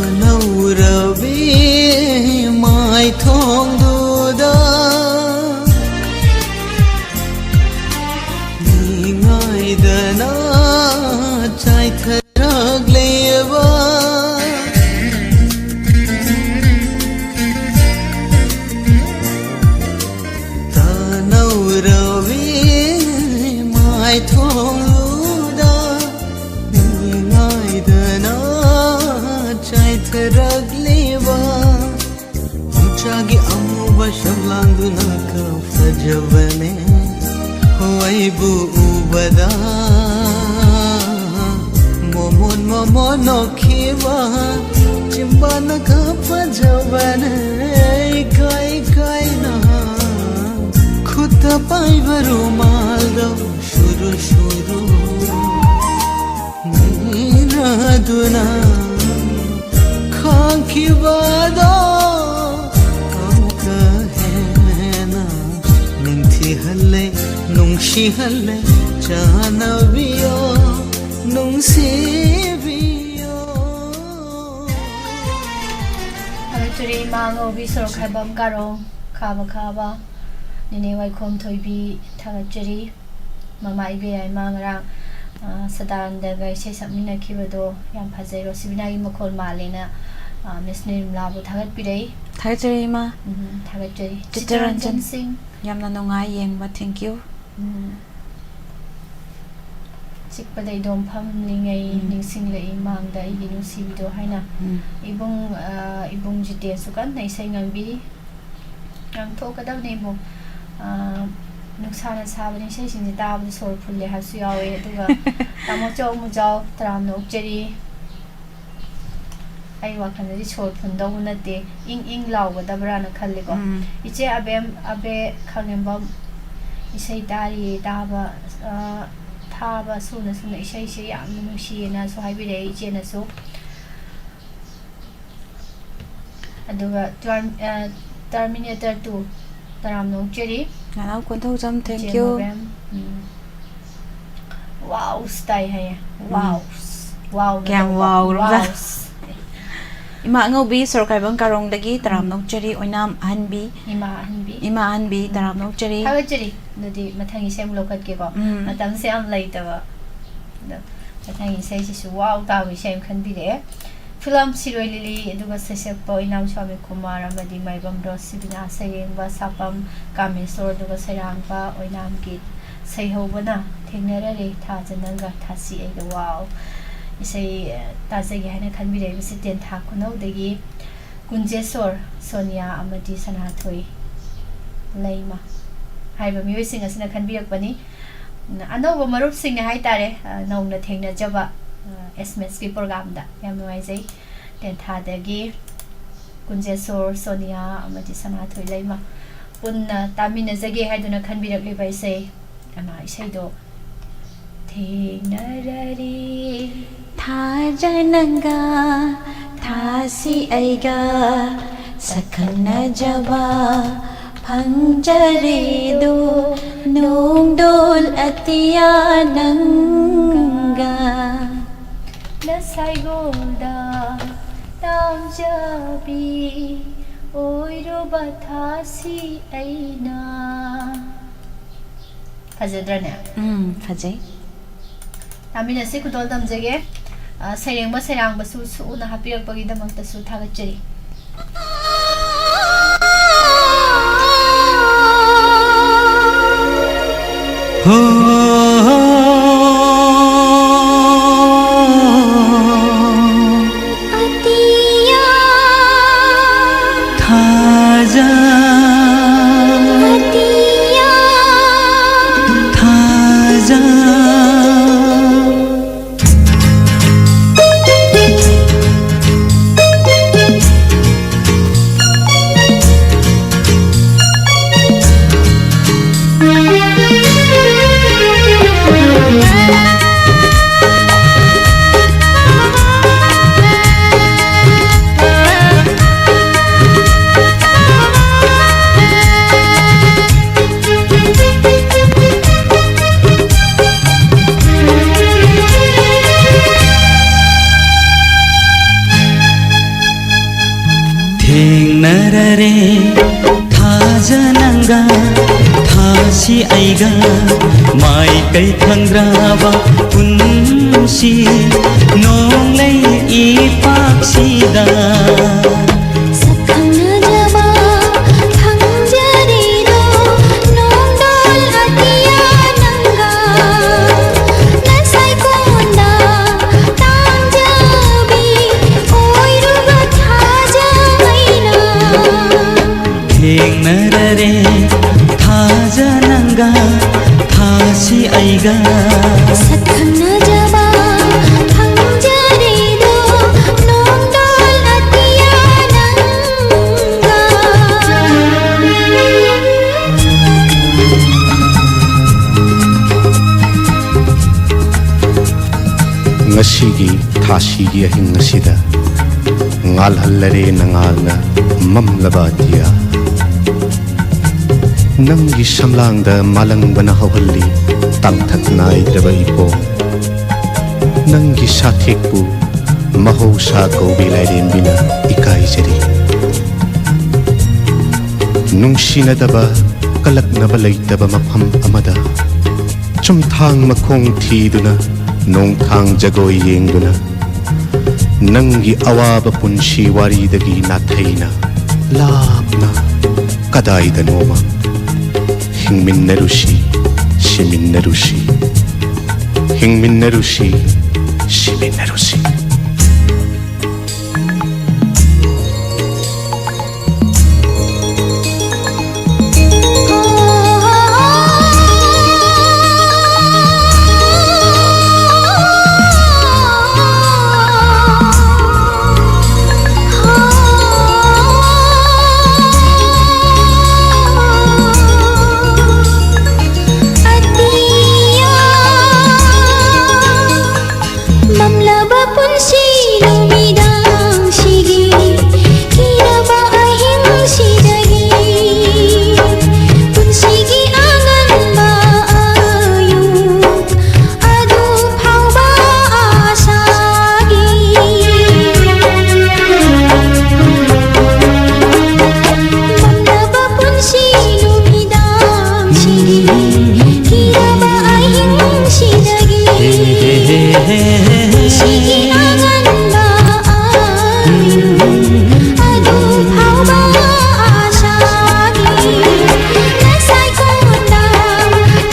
ꯇꯥꯅꯧꯔꯕꯤ ꯃꯥꯏꯊꯣꯡꯗꯨꯗ ꯃꯤ ꯉꯥꯏꯗꯅ ꯆꯥꯏꯊꯔꯛꯂꯤꯕ꯫ ꯇꯥꯅꯧꯔꯕꯤ ꯃꯥꯏꯊꯣꯡꯗꯨꯗ ꯃꯤ ꯉꯥꯏꯗꯅ ꯆꯥꯏꯊꯔꯛꯂꯤꯕ꯫ ꯅꯨꯡꯁꯥꯒꯤ ꯑꯃꯨꯕ ꯁꯛꯂꯥꯡꯗꯨꯅ ꯀ ꯐꯖꯕꯅꯦ꯫ ꯍꯣ ꯑꯩꯕꯨ ꯎꯕꯗ ꯃꯣꯃꯣꯟ ꯃꯣꯃꯣꯟ ꯅꯣꯛꯈꯤꯕ ꯆꯤꯝꯕꯥꯟꯅ ꯀ ꯐꯖꯕꯅꯦ꯫ ꯏꯀꯥꯏ ꯏꯀꯥꯏꯅ ꯈꯨꯠꯇ ꯄꯥꯏꯕ ꯔꯨꯃꯥꯜꯗꯣ ꯁꯨꯔꯨ ꯁꯨꯔꯨ ꯅꯩꯅꯗꯨꯅ ꯈꯥꯡꯈꯤꯕꯗꯣ ꯑꯃꯨꯛꯀ ꯍꯦꯟꯅ ꯅꯤꯡꯊꯤꯍꯜꯂꯦ, ꯅꯨꯡꯁꯤꯍꯜꯂꯦ, ꯆꯥꯟꯅꯕꯤꯌꯣ, ꯅꯨꯡꯁꯤꯕꯤꯌꯣ꯫ ꯊꯥꯒꯠꯆꯔꯤ ꯏꯃꯥ ꯉꯧꯕꯤ ꯁꯣꯔꯣꯛ ꯈꯥꯏꯕꯝ ꯀꯥꯔꯣꯡ ꯈꯥꯕ ꯈꯥꯕ ꯅꯦꯅꯦ ꯋꯥꯏꯈꯣꯝ ꯊꯣꯏꯕꯤ ꯊꯥꯒꯠꯆꯔꯤ꯫ ꯃꯃꯥ ꯏꯕꯦꯌꯥꯏ ꯏꯃꯥ ꯉꯔꯥꯡ, ꯑ, ꯁꯗꯥꯅꯟꯗꯒ ꯏꯁꯩ ꯁꯛꯃꯤꯟꯅꯈꯤꯕꯗꯣ ꯌꯥꯝ ꯐꯖꯩ꯫ ꯔꯣꯁꯤꯕꯤꯅꯥꯒꯤ ꯃꯈꯣꯜ ꯃꯥꯜꯂꯦꯅ, ꯑ, ꯃꯤꯁ ꯅꯤꯔꯃꯂꯥꯕꯨ ꯊꯥꯒꯠꯄꯤꯔꯛꯏ꯫ ꯊꯥꯒꯠꯆꯔꯤ ꯏꯃꯥ꯫ ꯎꯝ, ꯊꯥꯒꯠꯆꯔꯤ꯫ ꯆꯤꯇꯔꯟꯖꯟ ꯆꯤꯇꯔꯟꯖꯟ ꯁꯤꯡ꯫ ꯌꯥꯝꯅ ꯅꯨꯡꯉꯥꯏ ꯌꯦꯡꯕ꯫ Thank you꯫ ꯎꯝ꯫ ꯆꯤꯛꯄꯗ ꯏꯗꯣꯝ ꯐꯝꯂꯤꯉꯩ ꯎꯝ꯫ ꯅꯤꯡꯁꯤꯡꯂꯛꯏ ꯃꯥꯡꯗ ꯑꯩꯒꯤ ꯅꯨꯡꯁꯤꯕꯤꯗꯣ ꯍꯥꯏꯅ꯫ ꯎꯝ꯫ ꯏꯕꯨꯡ, ꯑ, ꯏꯕꯨꯡ ꯖꯤꯇꯦꯟꯁꯨ ꯀꯟꯅ ꯏꯁꯩ ꯉꯪꯕꯤꯔꯤ꯫ ꯉꯪꯊꯣꯛꯀꯗꯕꯅꯦ ꯏꯕꯨꯡ꯫ ꯑ, ꯅꯨꯡꯁꯥꯅ ꯁꯥꯕꯅꯤ, ꯏꯁꯩꯁꯤꯡꯁꯦ ꯇꯥꯕꯗ ꯁꯣꯔ ꯐꯨꯜꯂꯦ ꯍꯥꯏꯕꯁꯨ ꯌꯥꯎꯋꯦ꯫ ꯑꯗꯨꯒ ꯇꯥꯃꯣ ꯆꯧ ꯃꯨꯖꯥꯎ, ꯇꯔꯥꯝꯅ ꯑꯣꯛꯆꯔꯤ꯫ ꯑꯩ ꯋꯥꯈꯜꯗꯗꯤ ꯁꯣꯔ ꯐꯨꯟꯗꯧꯕ ꯅꯠꯇꯦ, ꯏꯪ ꯏꯪ ꯂꯥꯎꯒꯗꯕ꯭ꯔꯥꯅ ꯈꯜꯂꯤꯀꯣ꯫ ꯎꯝ꯫ ꯏꯆꯦ ꯑꯕꯦꯝ, ꯑꯕꯦ ꯈꯥꯉꯦꯝꯕꯝ, ꯏꯁꯩ ꯇꯥꯔꯤꯌꯦ, ꯇꯥꯕ, ꯑ, ꯊꯥꯕ ꯁꯨꯅ ꯁꯨꯅ ꯏꯁꯩꯁꯦ ꯌꯥꯝꯅ ꯅꯨꯡꯁꯤꯌꯦꯅꯁꯨ ꯍꯥꯏꯕꯤꯔꯛꯑꯦ ꯏꯆꯦꯅꯁꯨ꯫ ꯑꯗꯨꯒ ꯇ꯭ꯔꯥꯝ-, ꯑ, Terminator two, ꯇꯔꯥꯝꯅ ꯑꯣꯛꯆꯔꯤ꯫ ꯅꯅꯥꯎ ꯀꯣꯟꯊꯧꯖꯝ, thank ꯏꯆꯦ you꯫ ꯃꯕꯦꯝ, ꯎꯝ꯫ Wows ꯇꯥꯏ ꯍꯥꯏꯌꯦ꯫ ꯎꯝ꯫ Wows꯫ Wow ꯀꯌꯥꯝ ꯅꯠꯇꯕ, wow ꯒ꯭ꯔꯕꯖꯥꯠ꯫ Wows꯫ ꯏꯃꯥ ꯑꯉꯧꯕꯤ, ꯁꯣꯔꯣꯛꯈꯥꯏꯕꯝ ꯀꯥꯔꯣꯡꯗꯒꯤ ꯇꯔꯥꯝꯅ ꯎꯝ꯫ ꯑꯣꯛꯆꯔꯤ꯫ ꯑꯣꯏꯅꯥꯝ ꯑꯍꯟꯕꯤ꯫ ꯏꯃꯥ ꯑꯍꯟꯕꯤ꯫ ꯏꯃꯥ ꯑꯍꯟꯕꯤ, ꯎꯝ꯫ ꯇꯔꯥꯝꯅ ꯑꯣꯛꯆꯔꯤ꯫ ꯊꯥꯒꯠꯆꯔꯤ꯫ ꯑꯗꯨꯗꯤ ꯃꯊꯪꯒꯤ ꯏꯁꯩ ꯑꯃꯨꯛ ꯂꯧꯈꯠꯀꯦꯀꯣ꯫ ꯎꯝ꯫ ꯃꯇꯝꯁꯦ ꯌꯥꯝ ꯂꯩꯇꯕ꯫ ꯑꯗꯣ ꯃꯊꯪꯒꯤ ꯏꯁꯩꯁꯤꯁꯨ wow ꯇꯥꯕ ꯏꯁꯩ ꯑꯃ ꯈꯟꯕꯤꯔꯛꯑꯦ꯫ ꯐꯤꯂꯝ ꯁꯤꯔꯣꯏ ꯂꯤꯂꯤ, ꯑꯗꯨꯒ ꯁꯩꯁꯛꯄ ꯑꯣꯏꯅꯥꯝ ꯁ꯭ꯋꯥꯃꯤ ꯀꯨꯃꯥꯔ ꯑꯃꯗꯤ ꯃꯥꯏꯕꯝ ꯔꯣꯁ, ꯁꯤꯕꯤꯅꯥ ꯁꯩꯔꯦꯡꯕ ꯁꯥꯄꯝ ꯀꯥꯃꯦꯁꯣꯔ, ꯑꯗꯨꯒ ꯁꯩꯔꯥꯡꯕ ꯑꯣꯏꯅꯥꯝꯒꯤ ꯁꯩꯍꯧꯕꯅ ꯊꯦꯡꯅꯔꯔꯦ ꯊꯥꯖ ꯅꯪꯒ ꯊꯥꯁꯤ ꯑꯩꯒ꯫ Wow! ꯏꯁꯩ, ꯑ, ꯇꯥꯖꯒꯦ ꯍꯥꯏꯅ ꯈꯟꯕꯤꯔꯛꯏꯕꯁꯤ ꯇꯦꯟꯊꯥ ꯈꯨꯅꯧꯗꯒꯤ ꯀꯨꯟꯖꯦꯁꯣꯔ ꯁꯣꯅꯤꯌꯥ ꯑꯃꯗꯤ ꯁꯅꯥꯊꯣꯏ ꯂꯩꯃ ꯍꯥꯏꯕ ꯃꯤꯑꯣꯏꯁꯤꯡ ꯑꯁꯤꯅ ꯈꯟꯕꯤꯔꯛꯄꯅꯤ꯫ ꯑꯅꯧꯕ ꯃꯔꯨꯞꯁꯤꯡꯅ ꯍꯥꯏꯇꯥꯔꯦ, ꯑ, ꯅꯧꯅ ꯊꯦꯡꯅꯖꯕ, ꯑ, ꯑꯦꯁꯃꯦꯁꯀꯤ ꯄ꯭ꯔꯣꯒꯥꯝꯗ ꯌꯥꯝ ꯅꯨꯡꯉꯥꯏꯖꯩ꯫ ꯇꯦꯟꯊꯥꯗꯒꯤ ꯀꯨꯟꯖꯦꯁꯣꯔ ꯁꯣꯅꯤꯌꯥ ꯑꯃꯗꯤ ꯁꯅꯥꯊꯣꯏ ꯂꯩꯃ ꯄꯨꯟꯅ ꯇꯥꯃꯤꯟꯅꯖꯒꯦ ꯍꯥꯏꯗꯨꯅ ꯈꯟꯕꯤꯔꯛꯂꯤꯕ ꯏꯁꯩ, ꯑ, ꯏꯁꯩꯗꯣ ꯊꯦꯡꯅꯔꯔꯤ꯫ ꯊꯥꯖ ꯅꯪꯒ ꯊꯥꯁꯤ ꯑꯩꯒ ꯁꯛꯈꯪꯅꯖꯕ ꯐꯪꯖꯔꯦꯗꯣ ꯅꯣꯡꯗꯣꯜ ꯑꯇꯤꯌꯥ ꯅꯪꯒ꯫ ꯅꯁꯥꯏꯒꯣꯜꯗ ꯇꯥꯝꯖꯕꯤ ꯑꯣꯏꯔꯨꯕ ꯊꯥꯁꯤ ꯑꯩꯅ꯫ ꯐꯖꯗ꯭ꯔꯅꯦ? ꯎꯝ, ꯐꯖꯩ꯫ ꯇꯥꯃꯤꯟꯅꯁꯤ, ꯈꯨꯗꯣꯜ ꯇꯝꯖꯒꯦ꯫ ꯑ, ꯁꯩꯔꯦꯡꯕ ꯁꯩꯔꯥꯡꯕꯁꯨ ꯁꯨꯅ ꯍꯥꯞꯄꯤꯔꯛꯄꯒꯤꯗꯃꯛꯇꯁꯨ ꯊꯥꯒꯠꯆꯔꯤ꯫ ꯍꯣ, ꯑꯇꯤꯌꯥ ꯊꯥꯖ ꯑꯇꯤꯌꯥ ꯔꯦ, ꯊꯥꯖ ꯅꯪꯒ, ꯊꯥꯁꯤ ꯑꯩꯒ, ꯃꯥꯏꯀꯩ ꯈꯪꯗ꯭ꯔꯕ ꯄꯨꯟꯁꯤ, ꯅꯣꯡꯂꯩ ꯏꯄꯥꯛꯁꯤꯗ꯫ ꯁꯛꯈꯪꯅꯖꯕ ꯐꯪꯖꯔꯤꯗꯣ, ꯅꯣꯡꯗꯣꯜ ꯑꯇꯤꯌꯥ ꯅꯪꯒ, ꯅꯁꯥꯏꯀꯣꯟꯗ ꯇꯥꯡꯖꯕꯤ ꯑꯣꯏꯔꯨꯕ ꯊꯥꯖ ꯑꯩꯅ꯫ ꯊꯦꯡꯅꯔꯔꯦ ꯊꯥꯖ ꯅꯪꯒ, ꯊꯥꯁꯤ ꯑꯩꯒ꯫ ꯁꯛꯈꯪꯅꯖꯕ ꯐꯪꯖꯔꯦꯗꯣ, ꯅꯣꯡꯗꯣꯜ ꯑꯇꯤꯌꯥ ꯅꯪꯒ꯫ ꯉꯁꯤꯒꯤ ꯊꯥꯁꯤꯒꯤ ꯑꯍꯤꯡ ꯑꯁꯤꯗ ꯉꯥꯜꯍꯜꯂꯔꯦ ꯅꯉꯥꯜꯅ ꯃꯝꯂꯕ ꯑꯇꯤꯌꯥ꯫ ꯅꯪꯒꯤ ꯁꯝꯂꯥꯡꯗ ꯃꯥꯂꯪꯕꯅ ꯍꯧꯍꯜꯂꯤ ꯇꯥꯡꯊꯛ ꯅꯥꯏꯗ꯭ꯔꯕ ꯏꯄꯣꯝ꯫ ꯅꯪꯒꯤ ꯁꯥꯊꯦꯛꯄꯨ ꯃꯍꯧꯁꯥ ꯀꯧꯕꯤ ꯂꯥꯏꯔꯦꯝꯕꯤꯅ ꯏꯀꯥꯏꯖꯔꯤ꯫ ꯅꯨꯡꯁꯤꯅꯗꯕ, ꯀꯂꯛꯅꯕ ꯂꯩꯇꯕ ꯃꯐꯝ ꯑꯃꯗ ꯆꯨꯝꯊꯥꯡ ꯃꯈꯣꯡ ꯊꯤꯗꯨꯅ, ꯅꯣꯡꯊꯥꯡ ꯖꯒꯣꯏ ꯌꯦꯡꯗꯨꯅ, ꯅꯪꯒꯤ ꯑꯋꯥꯕ ꯄꯨꯟꯁꯤ ꯋꯥꯔꯤꯗꯒꯤ ꯅꯥꯊꯩꯅ ꯂꯥꯞꯅ ꯀꯗꯥꯏꯗꯅꯣꯃ ꯍꯤꯡꯃꯤꯟꯅꯔꯨꯁꯤ, ꯁꯤꯃꯤꯟꯅꯔꯨꯁꯤ, ꯍꯤꯡꯃꯤꯟꯅꯔꯨꯁꯤ, ꯁꯤꯃꯤꯟꯅꯔꯨꯁꯤ꯫ ꯃꯝꯂꯕ ꯄꯨꯟꯁꯤ ꯁꯤꯒꯤ ꯑꯉꯟꯕ ꯑꯥꯌꯨ ꯑꯗꯨ ꯐꯥꯎꯕ ꯑꯥꯁꯥꯒꯤ ꯅꯁꯥꯏꯀꯣꯟꯗ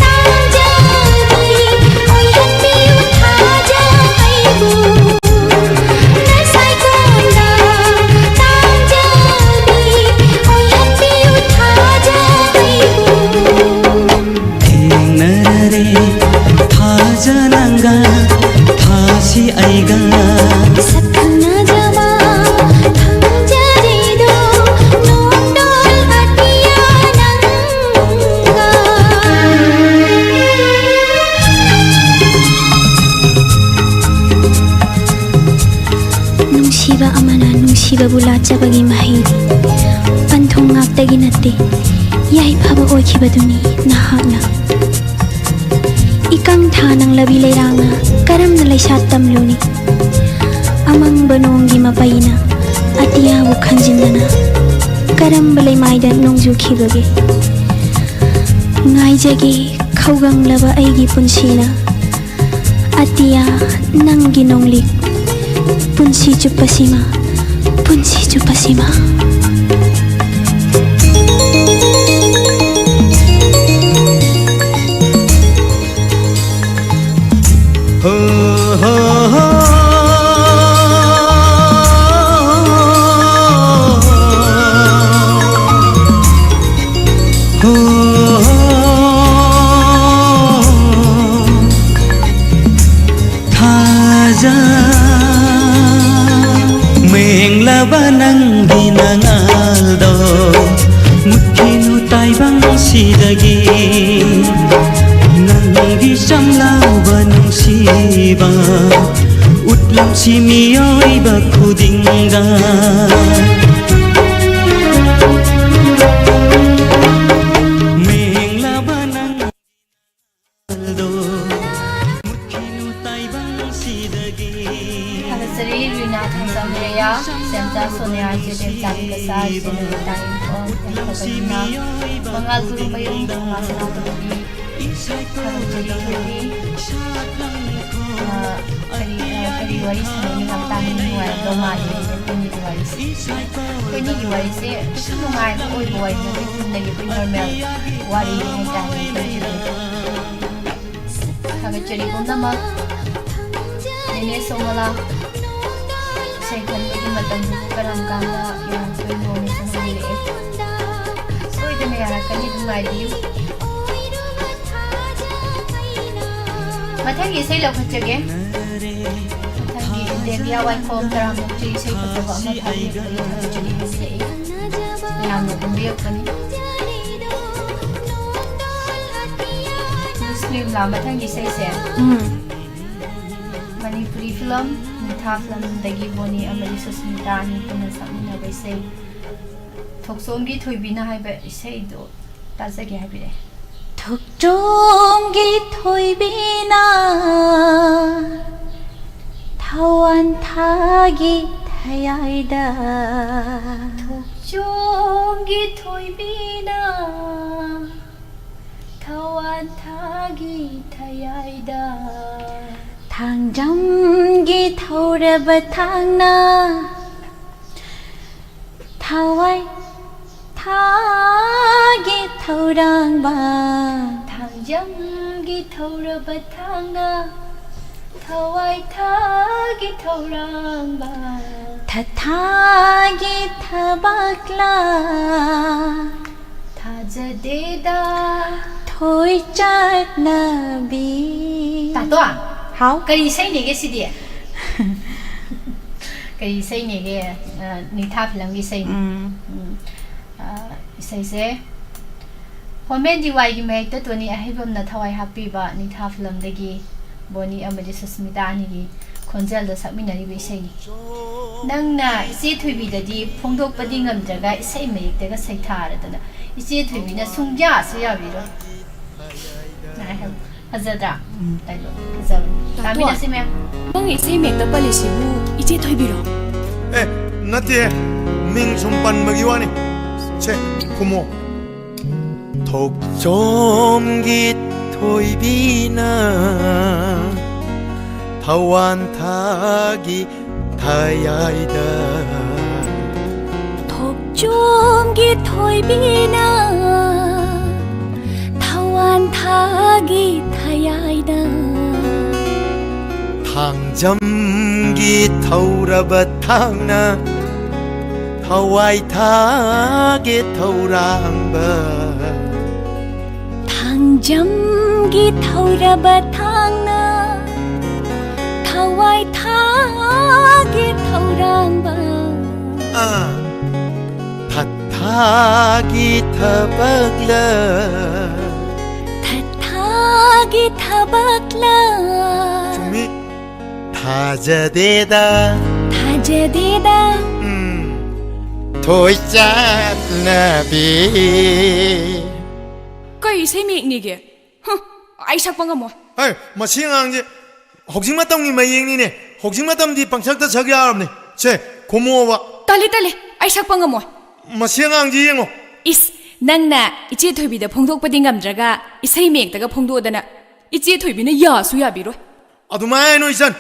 ꯇꯥꯡꯖꯕꯤ ꯑꯣꯏꯍꯟꯕꯤꯌꯨ ꯊꯥꯖ ꯑꯩꯕꯨ꯫ ꯅꯁꯥꯏꯀꯣꯟꯗ ꯇꯥꯡꯖꯕꯤ ꯑꯣꯏꯍꯟꯕꯤꯌꯨ ꯊꯥꯖ ꯑꯩꯕꯨ꯫ ꯊꯦꯡꯅꯔꯔꯦ ꯊꯥꯖ ꯅꯪꯒ ꯊꯥꯁꯤ ꯑꯩꯒ꯫ ꯁꯛ ꯈꯪꯅꯖꯕ ꯐꯪꯖꯔꯤꯗꯣ ꯅꯣꯡꯗꯣꯜ ꯑꯇꯤꯌꯥ ꯅꯪꯒ꯫ ꯅꯨꯡꯁꯤꯕ ꯑꯃꯅ ꯅꯨꯡꯁꯤꯕꯕꯨ ꯂꯥꯠꯆꯕꯒꯤ ꯃꯍꯩꯗꯤ ꯄꯟꯊꯨꯡ ꯉꯥꯛꯇꯒꯤ ꯅꯠꯇꯦ, ꯌꯥꯏꯐꯕ ꯑꯣꯏꯈꯤꯕꯗꯨꯅꯤ ꯅꯍꯥꯛꯅ꯫ ꯏꯀꯪ ꯊꯥ ꯅꯪꯂꯕꯤ ꯂꯩꯔꯥꯡꯅ ꯀꯔꯝꯅ ꯂꯩꯁꯥꯠ ꯇꯝꯂꯨꯅꯤ? ꯑꯃꯪꯕ ꯅꯣꯡꯒꯤ ꯃꯄꯩꯅ ꯑꯇꯤꯌꯥꯕꯨ ꯈꯟꯖꯤꯟꯗꯅ ꯀꯔꯝꯕ ꯂꯩꯃꯥꯏꯗ ꯅꯣꯡꯖꯨꯈꯤꯕꯒꯦ? ꯉꯥꯏꯖꯒꯦ ꯈꯧꯒꯪꯂꯕ ꯑꯩꯒꯤ ꯄꯨꯟꯁꯤꯅ ꯑꯇꯤꯌꯥ ꯅꯪꯒꯤ ꯅꯣꯡꯂꯤꯛ ꯄꯨꯟꯁꯤ ꯆꯨꯞꯄꯁꯤꯃ, ꯄꯨꯟꯁꯤ ꯆꯨꯞꯄꯁꯤꯃ꯫ ꯍꯣ, ꯍꯣ, ꯍꯣ꯫ ꯍꯣ, ꯍꯣ꯫ ꯊꯥꯖ ꯃꯦꯡꯂꯕ ꯅꯪꯒꯤ ꯅꯉꯥꯜꯗꯣ ꯃꯨꯠꯈꯤꯅꯨ ꯇꯥꯏꯕꯪꯁꯤꯗꯒꯤ꯫ ꯅꯪꯒꯤ ꯆꯝꯂꯕ ꯅꯨꯡꯁꯤꯕ ꯎꯠꯂꯝꯁꯤ ꯃꯤꯑꯣꯏꯕ ꯈꯨꯗꯤꯡꯗ꯫ ꯃꯦꯡꯂꯕ ꯅꯪ ꯊꯥꯒꯠꯆꯔꯤ ꯔꯤꯅꯥ ꯊꯥꯡꯖꯝ, ꯔꯦꯌꯥ, ꯁꯦꯝꯆꯥ, ꯁꯣꯅꯤꯌꯥ, ꯖꯦꯗꯦꯟ, ꯆꯥꯟꯗꯤ ꯀꯁꯥꯔ, ꯖꯦꯅꯨ, ꯇꯥꯏꯝ ꯑꯣꯟ, ꯌꯥꯏꯐꯕ ꯔꯤꯅꯥ, ꯃꯉꯥꯜ ꯒꯨꯔꯨꯃꯌꯨꯝ, ꯀꯪꯂꯥ ꯁꯅꯥꯇꯣꯝꯕꯤ, ꯊꯥꯒꯠꯆꯔꯤ ꯊꯣꯏꯕꯤ, ꯑ, ꯋꯥꯔꯤ ꯁꯥꯟꯅꯕ ꯌꯥꯝ ꯇꯥꯅꯤꯡꯕ ꯋꯥꯔꯤ ꯂꯧ ꯃꯥꯜꯂꯦ ꯑꯩꯈꯣꯏꯅꯤꯒꯤ ꯋꯥꯔꯤꯁꯦ꯫ ꯑꯩꯈꯣꯏꯅꯤꯒꯤ ꯋꯥꯔꯤꯁꯦ ꯀꯩꯁꯨ ꯅꯨꯡꯉꯥꯏꯕ ꯑꯣꯏꯕ ꯋꯥꯔꯤ ꯅꯠꯇꯦ, ꯆꯨꯝꯅꯒꯤ ꯑꯩꯈꯣꯏ ꯅꯣꯔꯃꯦꯜ ꯋꯥꯔꯤꯅꯤ ꯍꯥꯏꯇꯥꯔꯦ ꯑꯩꯈꯣꯏꯒꯤꯗꯤ꯫ ꯊꯥꯒꯠꯆꯔꯤ ꯄꯨꯝꯅꯃꯛ꯫ ꯅꯦꯅꯦ ꯁꯣꯃꯣꯂꯥ, ꯏꯁꯩ ꯈꯟꯕꯒꯤ ꯃꯇꯝꯗꯨꯕꯨ ꯀꯔꯝ ꯀꯥꯟꯗ ꯌꯧꯔꯛꯇꯣꯏꯅꯣꯅ ꯁꯨꯝ ꯍꯪꯕꯤꯔꯛꯑꯦ꯫ ꯁꯣꯏꯗꯅ ꯌꯥꯔꯛꯀꯅꯤ, ꯑꯗꯨꯝ ꯉꯥꯏꯕꯤꯌꯨ꯫ ꯃꯊꯪꯒꯤ ꯏꯁꯩ ꯂꯧꯈꯠꯆꯒꯦ꯫ ꯃꯊꯪꯒꯤ ꯗꯦꯕꯤꯌꯥ ꯋꯥꯏꯈꯣꯝ ꯇꯔꯥꯃꯨꯛꯁꯤ ꯏꯁꯩ ꯐꯖꯕ ꯑꯃ ꯊꯥꯕꯤꯔꯛꯄꯒꯤ ꯊꯥꯒꯠꯆꯔꯤ ꯍꯥꯏꯖꯔꯛꯏ꯫ ꯃꯌꯥꯝꯅ ꯈꯟꯕꯤꯔꯛꯄꯅꯤ꯫ ꯃꯤꯁ ꯅꯤꯔꯃꯂꯥ, ꯃꯊꯪꯒꯤ ꯏꯁꯩꯁꯦ ꯎꯝ꯫ ꯃꯅꯤꯄꯨꯔꯤ ꯐꯤꯂꯝ ꯅꯤꯡꯊꯥ ꯐꯤꯂꯝꯗꯒꯤ ꯕꯣꯅꯤ ꯑꯃꯗꯤ ꯁꯨꯁꯃꯤꯇꯥ ꯑꯅꯤ ꯄꯨꯟꯅ ꯁꯛꯃꯤꯟꯅꯕ ꯏꯁꯩ ꯊꯣꯛꯆꯣꯝꯒꯤ ꯊꯣꯏꯕꯤꯅ ꯍꯥꯏꯕ ꯏꯁꯩꯗꯣ ꯇꯥꯖꯒꯦ ꯍꯥꯏꯕꯤꯔꯛꯑꯦ꯫ ꯊꯣꯛꯆꯣꯝꯒꯤ ꯊꯣꯏꯕꯤꯅ ꯊꯋꯥꯟ ꯊꯥꯒꯤ ꯊꯌꯥꯏꯗ꯫ ꯊꯣꯛꯆꯣꯝꯒꯤ ꯊꯣꯏꯕꯤꯅ ꯊꯋꯥꯟ ꯊꯥꯒꯤ ꯊꯌꯥꯏꯗ꯫ ꯊꯥꯡꯖꯝꯒꯤ ꯊꯧꯔꯕ ꯊꯥꯡꯅ ꯊꯋꯥꯏ ꯊꯥꯒꯤ ꯊꯧꯔꯥꯡꯕ꯫ ꯊꯥꯡꯖꯝꯒꯤ ꯊꯧꯔꯕ ꯊꯥꯡꯅ ꯊꯋꯥꯏ ꯊꯥꯒꯤ ꯊꯧꯔꯥꯡꯕ꯫ ꯊꯊꯥꯒꯤ ꯊꯕꯛꯂꯥ ꯊꯥꯖꯗꯦꯗ ꯊꯣꯏ ꯆꯠꯅꯕꯤ꯫ ꯇꯥꯇꯣ? ꯍꯥꯎ? ꯀꯔꯤ ꯏꯁꯩꯅꯦꯒꯦ ꯁꯤꯗꯤ? ꯀꯔꯤ ꯏꯁꯩꯅꯦꯒꯦ? ꯑ, ꯅꯤꯡꯊꯥ ꯐꯤꯂꯝꯒꯤ ꯏꯁꯩꯅꯤ꯫ ꯎꯝ꯫ ꯎꯝ꯫ ꯑ, ꯏꯁꯩꯁꯦ ꯍꯣꯃꯦꯟ ꯗꯤ ꯋꯥꯏꯒꯤ ꯃꯌꯦꯛꯇ ꯇꯣꯅꯤ ꯑꯍꯩꯕꯝꯅ ꯊꯋꯥꯏ ꯍꯥꯞꯄꯤꯕ ꯅꯤꯡꯊꯥ ꯐꯤꯂꯝꯗꯒꯤ ꯕꯣꯅꯤ ꯑꯃꯗꯤ ꯁꯨꯁꯃꯤꯇꯥ ꯑꯅꯤꯒꯤ ꯈꯣꯟꯖꯦꯜꯗ ꯁꯛꯃꯤꯟꯅꯔꯤꯕ ꯏꯁꯩꯅꯤ꯫ ꯅꯪꯅ ꯏꯆꯦ ꯊꯣꯏꯕꯤꯗꯗꯤ ꯐꯣꯡꯗꯣꯛꯄꯗꯤ ꯉꯝꯗ꯭ꯔꯒ ꯏꯁꯩ ꯃꯌꯦꯛꯇꯒ ꯁꯩꯊꯥꯔꯗꯅ ꯏꯆꯦ ꯊꯣꯏꯕꯤꯅ ꯁꯨꯡꯌꯥꯁꯨ ꯌꯥꯕꯤꯔꯣꯏ꯫ ꯐꯖꯗ꯭ꯔꯥ? ꯎꯝ꯫ ꯗꯥꯏꯂꯣꯛ ꯐꯖꯕꯅꯤ꯫ ꯇꯥꯇꯣ, ꯇꯥꯃꯤꯟꯅꯁꯤ ꯃꯌꯥꯝ꯫ ꯅꯪ ꯏꯁꯩ ꯃꯌꯦꯛꯇ ꯄꯜꯂꯤꯁꯤꯕꯨ ꯏꯆꯦ ꯊꯣꯏꯕꯤꯔꯣ? ꯑꯦ, ꯅꯠꯇꯦ, ꯃꯤꯡ ꯁꯨꯝ ꯄꯟꯕꯒꯤ ꯋꯥꯅꯤ꯫ ꯁꯦ, ꯈꯨꯝꯃꯣ꯫ ꯊꯣꯛꯆꯣꯝꯒꯤ ꯊꯣꯏꯕꯤꯅ ꯊꯋꯥꯟ ꯊꯥꯒꯤ ꯊꯌꯥꯏꯗ, ꯊꯣꯛꯆꯣꯝꯒꯤ ꯊꯣꯏꯕꯤꯅ ꯊꯋꯥꯟ ꯊꯥꯒꯤ ꯊꯌꯥꯏꯗ, ꯊꯥꯡꯖꯝꯒꯤ ꯊꯧꯔꯕ ꯊꯥꯡꯅ ꯊꯋꯥꯏ ꯊꯥꯒꯤ ꯊꯧꯔꯥꯡꯕ, ꯊꯥꯡꯖꯝꯒꯤ ꯊꯧꯔꯕ ꯊꯥꯡꯅ ꯊꯋꯥꯏ ꯊꯥꯒꯤ ꯊꯧꯔꯥꯡꯕ, ꯑꯥ꯫ ꯊꯥꯒꯤ ꯊꯕꯛꯂ, ꯊꯥꯒꯤ ꯊꯕꯛꯂ, ꯆꯨꯝꯃꯤ꯫ ꯊꯥꯖꯗꯦꯗ, ꯊꯥꯖꯗꯦꯗ, ꯎꯝ꯫ ꯊꯣꯏ ꯆꯠꯅꯕꯤ꯫ ꯀꯩ ꯏꯁꯩ ꯃꯌꯦꯛꯅꯤꯒꯦ? ꯍꯨꯝ, ꯑꯩ ꯁꯛꯄ ꯉꯝꯃꯣꯏ꯫ ꯍꯩ, ꯃꯁꯤ ꯑꯉꯥꯡꯁꯦ ꯍꯧꯖꯤꯛ ꯃꯇꯝꯒꯤ ꯃꯌꯦꯛꯅꯤꯅꯦ꯫ ꯍꯧꯖꯤꯛ ꯃꯇꯝꯗꯤ ꯄꯪꯁꯛꯇ ꯁꯛ ꯌꯥꯔꯕꯅꯦ꯫ ꯁꯦ, ꯈꯨꯝꯃꯣꯕ꯫ ꯇꯜꯂꯤ, ꯇꯜꯂꯤ, ꯑꯩ ꯁꯛꯄ ꯉꯝꯃꯣꯏ꯫ ꯃꯁꯤ ꯑꯉꯥꯡꯁꯤ ꯌꯦꯡꯉꯣ꯫ ꯏꯁ, ꯅꯪꯅ ꯏꯆꯦ ꯊꯣꯏꯕꯤꯗ ꯐꯣꯡꯗꯣꯛꯄꯗꯤ ꯉꯝꯗ꯭ꯔꯒ ꯏꯁꯩ ꯃꯌꯦꯛꯇꯒ ꯐꯣꯡꯗꯣꯛꯑꯗꯅ ꯏꯆꯦ ꯊꯣꯏꯕꯤꯅ ꯌꯥꯁꯨ ꯌꯥꯕꯤꯔꯣꯏ꯫ ꯑꯗꯨꯃꯥꯏꯅ ꯍꯥꯏꯅꯨ ꯏꯆꯟ,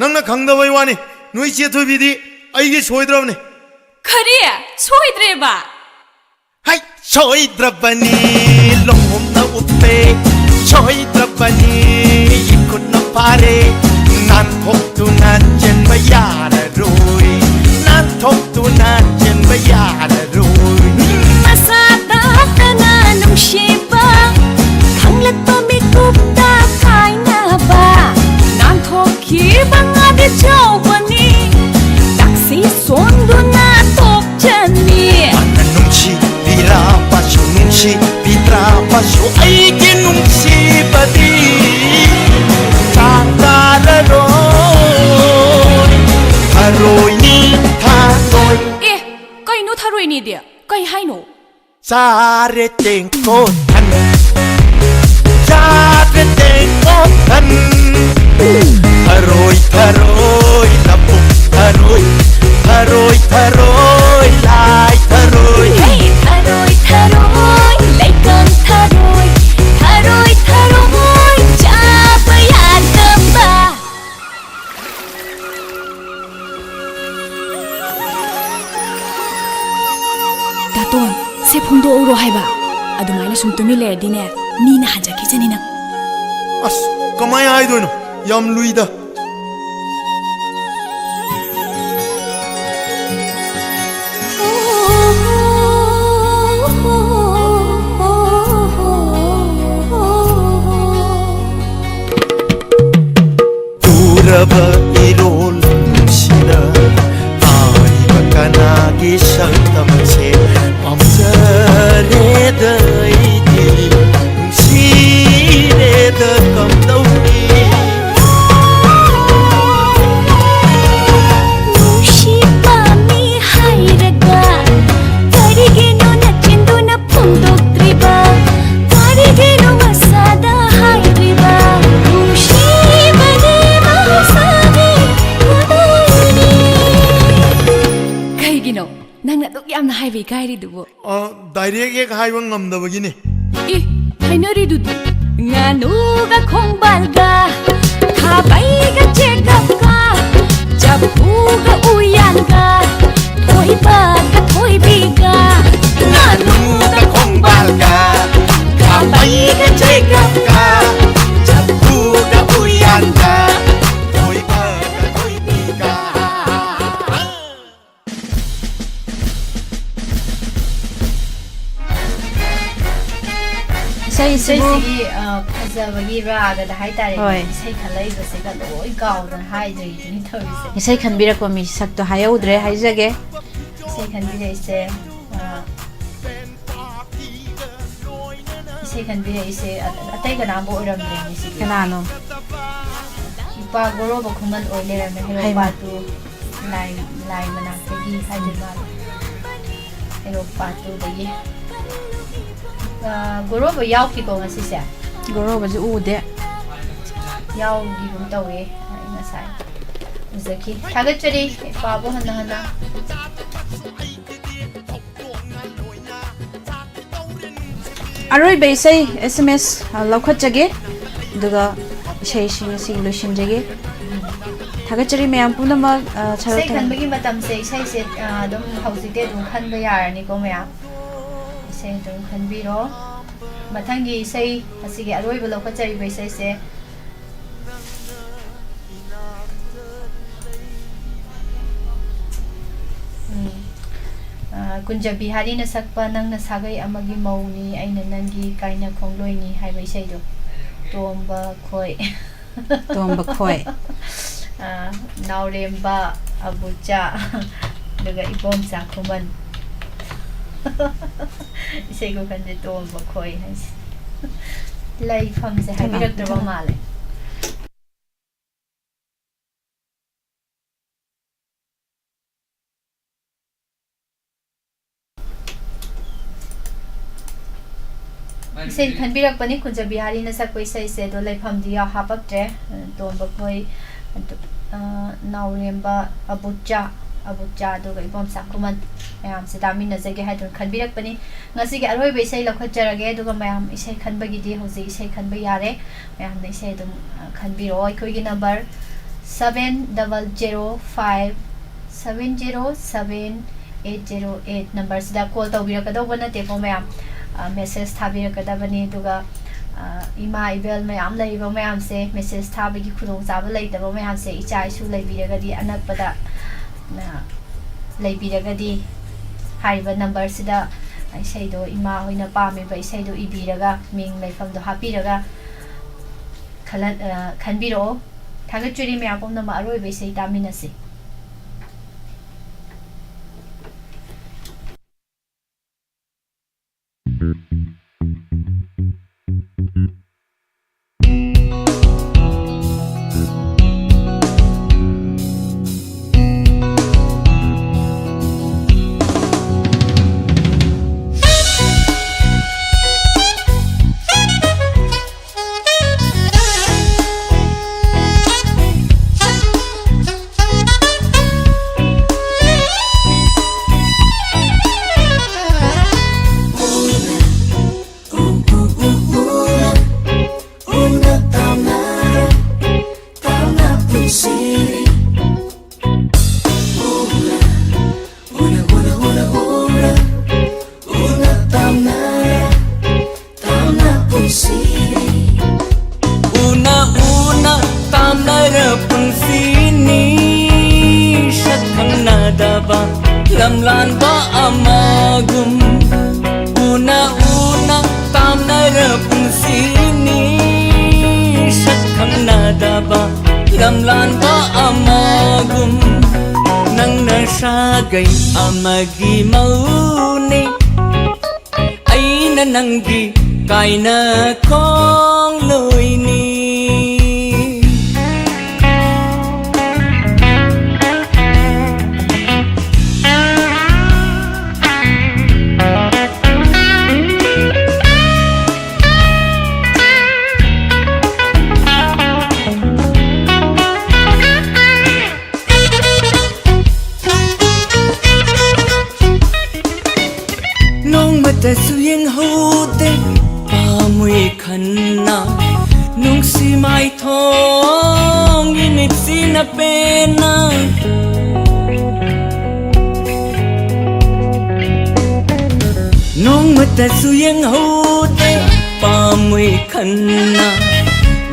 ꯅꯪꯅ ꯈꯪꯗꯕꯩ ꯋꯥꯅꯤ꯫ ꯅꯣꯏ ꯏꯆꯦ ꯊꯣꯏꯕꯤꯗꯤ ꯑꯩꯒꯤ ꯁꯣꯏꯗ꯭ꯔꯕꯅꯤ꯫ ꯀꯔꯤ? ꯁꯣꯏꯗ꯭ꯔꯦꯕ? ꯍꯩ! ꯁꯣꯏꯗ꯭ꯔꯕꯅꯤ, ꯂꯣꯡꯍꯣꯝꯅ ꯎꯞꯄꯦ, ꯁꯣꯏꯗ꯭ꯔꯕꯅꯤ, ꯏꯈꯨꯠꯅ ꯐꯥꯔꯦ, ꯅꯥꯟꯊꯣꯛꯇꯨꯅ ꯆꯦꯟꯕ ꯌꯥꯔꯔꯣꯏ, ꯅꯥꯟꯊꯣꯛꯇꯨꯅ ꯆꯦꯟꯕ ꯌꯥꯔꯔꯣꯏ꯫ ꯃꯁꯥ ꯇꯥꯗꯅ ꯅꯨꯡꯁꯤꯕ, ꯈꯪꯂꯛꯄ ꯃꯤꯀꯨꯞꯇ ꯀꯥꯏꯅꯕ, ꯅꯥꯟꯊꯣꯛꯈꯤꯕ ꯉꯥꯗꯤ ꯆꯥꯎꯕꯅꯤ, ꯇꯥꯛꯁꯤ ꯁꯣꯟꯗꯨꯅ ꯇꯣꯛꯆꯅꯤ꯫ ꯃꯥꯅ ꯅꯨꯡꯁꯤꯕꯤꯔꯕꯁꯨ, ꯅꯨꯡꯁꯤꯕꯤꯗ꯭ꯔꯕꯁꯨ, ꯑꯩꯒꯤ ꯅꯨꯡꯁꯤꯕꯗꯤ ꯆꯥꯡ ꯇꯥꯔꯔꯣꯏ꯫ ꯊꯔꯣꯏꯅꯤ, ꯊꯔꯣꯏ꯫ ꯑꯦ, ꯀꯩꯅꯣ ꯊꯔꯣꯏꯅꯤꯗꯤ? ꯀꯩ ꯍꯥꯏꯅꯣ? ꯆꯥꯔꯦ ꯇꯦꯡꯀꯣꯠ ꯊꯟ, ꯆꯥꯔꯦ ꯇꯦꯡꯀꯣꯠ ꯊꯟ꯫ ꯊꯔꯣꯏ, ꯊꯔꯣꯏ, ꯂꯧꯕꯨꯛ ꯊꯔꯣꯏ, ꯊꯔꯣꯏ, ꯊꯔꯣꯏ, ꯂꯥꯏ ꯊꯔꯣꯏ꯫ ꯍꯦ! ꯊꯔꯣꯏ, ꯊꯔꯣꯏ, ꯂꯩꯀꯪ ꯊꯔꯣꯏ, ꯊꯔꯣꯏ, ꯊꯔꯣꯏ, ꯆꯥꯕ ꯌꯥꯗꯕ꯫ ꯍꯨꯟꯗꯣꯛꯎꯔꯣ ꯍꯥꯏꯕ꯫ ꯑꯗꯨꯃꯥꯏꯅ ꯁꯨꯝ ꯇꯨꯃꯤꯟ ꯂꯩꯔꯗꯤꯅꯦ, ꯃꯤꯅ ꯍꯟꯖꯈꯤꯁꯅꯤ ꯅꯪ꯫ ꯑꯁ, ꯀꯃꯥꯏ ꯍꯥꯏꯗꯣꯏꯅꯣ? ꯌꯥꯝ ꯂꯨꯏꯗ꯫ ꯎꯔꯕ ꯏꯔꯣꯜ ꯅꯨꯡꯁꯤꯅ ꯇꯥꯔꯤꯕ ꯀꯅꯥꯒꯤ ꯁꯛꯇꯝꯁꯦ ꯄꯥꯝꯖꯔꯦꯗ ꯑꯩꯗꯤ ꯅꯨꯡꯁꯤꯔꯦꯗ ꯀꯝꯗꯧꯅꯤ? ꯅꯨꯡꯁꯤ ꯄꯥꯝꯃꯤ ꯍꯥꯏꯔꯒ ꯀꯔꯤꯒꯤꯅꯣ ꯅꯆꯤꯟꯗꯨꯅ ꯐꯣꯡꯗꯣꯛꯇ꯭ꯔꯤꯕ? ꯀꯔꯤꯒꯤꯅꯣ ꯃꯁꯥꯗ ꯍꯥꯏꯗ꯭ꯔꯤꯕ? ꯅꯨꯡꯁꯤꯕꯗꯤ ꯃꯍꯧꯁꯥꯒꯤ ꯈꯨꯗꯣꯜꯅꯤ꯫ ꯀꯩꯒꯤꯅꯣ ꯅꯪꯅ ꯑꯗꯨꯛ ꯌꯥꯝꯅ ꯍꯥꯏꯕ ꯏꯀꯥꯏꯔꯤꯗꯨꯕꯨ? ꯑ, direct ꯍꯦꯛ ꯍꯥꯏꯕ ꯉꯝꯗꯕꯒꯤꯅꯦ꯫ ꯏ, ꯍꯥꯏꯅꯔꯤꯗꯨꯗꯤ꯫ ꯉꯥꯅꯨꯒ ꯈꯣꯡꯕꯥꯜꯒ, ꯈꯥꯕꯩꯒ ꯆꯦꯒꯞꯀ, ꯆꯐꯨꯒ ꯎꯌꯥꯟꯒ, ꯊꯣꯏꯕꯒ ꯊꯣꯏꯕꯤꯒ꯫ ꯉꯥꯅꯨꯒ ꯈꯣꯡꯕꯥꯜꯒ, ꯈꯥꯕꯩꯒ ꯆꯦꯒꯞꯀ, ꯆꯐꯨꯒ ꯎꯌꯥꯟꯒ, ꯊꯣꯏꯕꯒ ꯊꯣꯏꯕꯤꯒ꯫ ꯏꯁꯩꯁꯤꯕꯨ ꯏꯁꯩꯁꯤꯒꯤ, ꯑ, ꯐꯖꯕꯒꯤ ꯔꯥꯒꯗ ꯍꯥꯏꯇꯥꯔꯦ, ꯍꯣꯏ꯫ ꯏꯁꯩ ꯈꯜꯂꯛꯏꯕꯁꯤꯒ ꯂꯣꯏ ꯀꯥꯎꯗꯅ ꯍꯥꯏꯗ꯭ꯔꯤꯗꯨꯅꯤ ꯇꯧꯔꯤꯁꯦ꯫ ꯏꯁꯩ ꯈꯟꯕꯤꯔꯛꯄ ꯃꯤꯁꯛꯇꯣ ꯍꯥꯏꯍꯧꯗ꯭ꯔꯦ, ꯍꯥꯏꯖꯒꯦ꯫ ꯏꯁꯩ ꯈꯟꯕꯤꯔꯛꯏꯁꯦ, ꯑ, ꯏꯁꯩ ꯈꯟꯕꯤꯔꯛꯏꯁꯦ ꯑ-, ꯑꯇꯩ ꯀꯅꯥꯝꯕꯨ ꯑꯣꯏꯔꯝꯗ꯭ꯔꯦꯅꯦ ꯁꯤꯗꯤ꯫ ꯀꯅꯥꯅꯣ? ꯏꯄꯥ ꯒꯣꯔꯣꯕ ꯈꯨꯃꯟ ꯑꯣꯏ ꯂꯩꯔꯝꯃꯦ, ꯍꯩꯃꯥ꯫ ꯍꯦꯔꯣꯄꯥꯇꯨ ꯂꯥꯏ, ꯂꯥꯏ ꯃꯅꯥꯛꯇꯒꯤ ꯍꯥꯏꯗꯣꯏ ꯃꯥꯜꯂꯦ꯫ ꯍꯦꯔꯣꯄꯥꯇꯨꯗꯒꯤ꯫ ꯑ, ꯒꯣꯔꯣꯕ ꯌꯥꯎꯈꯤꯀꯣ ꯉꯁꯤꯁꯦ? ꯒꯣꯔꯣꯕꯁꯨ ꯎꯗꯦ꯫ ꯌꯥꯎꯈꯤꯒꯨꯝ ꯇꯧꯋꯦ, ꯑꯩ ꯉꯁꯥꯏ ꯎꯖꯈꯤ꯫ ꯊꯥꯒꯠꯆꯔꯤ ꯏꯄꯥꯕꯨ ꯍꯟꯅ ꯍꯟꯅ꯫ ꯑꯔꯣꯏꯕ ꯏꯁꯩ S M S, ꯑ, ꯂꯧꯈꯠꯆꯒꯦ, ꯑꯗꯨꯒ ꯏꯁꯩꯁꯤꯡ ꯑꯁꯤ ꯂꯣꯏꯁꯤꯟꯖꯒꯦ꯫ ꯊꯥꯒꯠꯆꯔꯤ ꯃꯌꯥꯝ ꯄꯨꯝꯅꯃꯛ, ꯑ, ꯁꯔꯨꯛ ꯏꯁꯩ ꯈꯟꯕꯒꯤ ꯃꯇꯝꯁꯦ, ꯏꯁꯩꯁꯦ, ꯑ, ꯑꯗꯨꯝ ꯍꯧꯖꯤꯛꯇꯤ ꯑꯗꯨꯝ ꯈꯟꯕ ꯌꯥꯔꯅꯤꯀꯣ ꯃꯌꯥꯝ? ꯏꯁꯩ ꯑꯗꯨꯝ ꯈꯟꯕꯤꯔꯣ꯫ ꯃꯊꯪꯒꯤ ꯏꯁꯩ, ꯉꯁꯤꯒꯤ ꯑꯔꯣꯏꯕ ꯂꯧꯈꯠꯆꯔꯤꯕ ꯏꯁꯩꯁꯦ, ꯎꯝ, ꯑ, ꯀꯨꯟꯖ ꯕꯤꯍꯥꯔꯤꯅ ꯁꯛꯄ "ꯅꯪꯅ ꯁꯥꯒꯩ ꯑꯃꯒꯤ ꯃꯧꯅꯤ, ꯑꯩꯅ ꯅꯪꯒꯤ ꯀꯥꯏꯅ ꯈꯣꯡꯂꯣꯏꯅꯤ" ꯍꯥꯏꯕ ꯏꯁꯩꯗꯣ꯫ ꯇꯣꯝꯕ ꯈꯣꯏ꯫ ꯇꯣꯝꯕ ꯈꯣꯏ꯫ ꯑ, ꯅꯥꯎꯔꯦꯝꯕ, ꯑꯕꯨꯆꯥ, ꯑꯗꯨꯒ ꯏꯕꯣꯝꯆꯥ ꯈꯨꯃꯟ꯫ ꯏꯁꯩ ꯈꯨꯈꯟꯁꯦ ꯇꯣꯝꯕ ꯈꯣꯏ ꯍꯥꯏꯁꯦ꯫ ꯂꯩꯐꯝꯁꯦ ꯍꯥꯏꯕꯤꯔꯛꯇ꯭ꯔꯕ ꯃꯥꯜꯂꯦ꯫ ꯏꯁꯩ ꯈꯟꯕꯤꯔꯛꯄꯅꯤ, ꯀꯨꯟꯖ ꯕꯤꯍꯥꯔꯤꯅ ꯁꯛꯄ ꯏꯁꯩꯁꯦ꯫ ꯑꯗꯣ ꯂꯩꯐꯝꯗꯤ ꯌꯥꯎ-, ꯍꯥꯄꯛꯇ꯭ꯔꯦ꯫ ꯇꯣꯝꯕ ꯈꯣꯏ, ꯑꯗꯨ, ꯑ, ꯅꯥꯎꯔꯦꯝꯕ, ꯑꯕꯨꯆꯥ, ꯑꯕꯨꯆꯥ, ꯑꯗꯨꯒ ꯏꯕꯣꯝꯆꯥ ꯈꯨꯃꯟ ꯃꯌꯥꯝꯁꯦ ꯇꯥꯃꯤꯟꯅꯖꯒꯦ ꯍꯥꯏꯗꯨꯅ ꯈꯟꯕꯤꯔꯛꯄꯅꯤ꯫ ꯉꯁꯤꯒꯤ ꯑꯔꯣꯏꯕ ꯏꯁꯩ ꯂꯧꯈꯠꯆꯔꯒꯦ, ꯑꯗꯨꯒ ꯃꯌꯥꯝ ꯏꯁꯩ ꯈꯟꯕꯒꯤꯗꯤ ꯍꯧꯖꯤꯛ ꯏꯁꯩ ꯈꯟꯕ ꯌꯥꯔꯦ꯫ ꯃꯌꯥꯝꯅ ꯏꯁꯩ ꯑꯗꯨꯝ, ꯑ, ꯈꯟꯕꯤꯔꯛꯑꯣ꯫ ꯑꯩꯈꯣꯏꯒꯤ number seven double zero five seven zero seven eight zero eight numberꯁꯤꯗ call ꯇꯧꯕꯤꯔꯛꯀꯗꯧꯕ ꯅꯠꯇꯦꯀꯣ ꯃꯌꯥꯝ, ꯑ, message ꯊꯥꯕꯤꯔꯛꯀꯗꯕꯅꯤ꯫ ꯑꯗꯨꯒ, ꯑ, ꯏꯃꯥ ꯏꯕꯦꯜ ꯃꯌꯥꯝ ꯂꯩꯔꯤꯕ ꯃꯌꯥꯝꯁꯦ, message ꯊꯥꯕꯒꯤ ꯈꯨꯗꯣꯡꯆꯥꯕ ꯂꯩꯇꯕ ꯃꯌꯥꯝꯁꯦ, ꯏꯆꯥ ꯏꯁꯨ ꯂꯩꯕꯤꯔꯒꯗꯤ, ꯑꯅꯛꯄꯗ, ꯑ, ꯂꯩꯕꯤꯔꯒꯗꯤ, ꯍꯥꯏꯔꯤꯕ numberꯁꯤꯗ ꯏꯁꯩꯗꯣ, ꯏꯃꯥ ꯍꯣꯏꯅ ꯄꯥꯝꯃꯤꯕ ꯏꯁꯩꯗꯣ ꯏꯕꯤꯔꯒ, ꯃꯤꯡ ꯂꯩꯐꯝꯗꯣ ꯍꯥꯞꯄꯤꯔꯒ ꯈꯜꯍꯟ-, ꯑ, ꯈꯟꯕꯤꯔꯛꯑꯣ꯫ ꯊꯥꯒꯠꯆꯔꯤ ꯃꯌꯥꯝ ꯄꯨꯝꯅꯃꯛ꯫ ꯑꯔꯣꯏꯕ ꯏꯁꯩ ꯇꯥꯃꯤꯟꯅꯁꯤ꯫ ꯂꯝꯂꯥꯟꯕ ꯑꯃꯒꯨꯝ ꯎꯅ ꯎꯅ ꯇꯥꯝꯅꯔ ꯄꯨꯟꯁꯤꯅꯤ꯫ ꯁꯛ ꯈꯪꯅꯗꯕ ꯂꯝꯂꯥꯟꯕ ꯑꯃꯒꯨꯝ ꯅꯪꯅ ꯁꯥꯒꯩ ꯑꯃꯒꯤ ꯃꯧꯅꯤ꯫ ꯑꯩꯅ ꯅꯪꯒꯤ ꯀꯥꯏꯅ ꯈꯣꯡꯂꯣꯏꯅꯤ꯫ ꯅꯣꯡꯃꯇꯁꯨ ꯌꯦꯡꯍꯧꯗꯦ ꯄꯥꯝꯃꯨꯏ ꯈꯟꯅ, ꯅꯨꯡꯁꯤ ꯃꯥꯏꯊꯣꯡꯒꯤ ꯃꯤꯠꯁꯤꯅ ꯄꯦꯟꯅ꯫ ꯅꯣꯡꯃꯇꯁꯨ ꯌꯦꯡꯍꯧꯗꯦ ꯄꯥꯝꯃꯨꯏ ꯈꯟꯅ,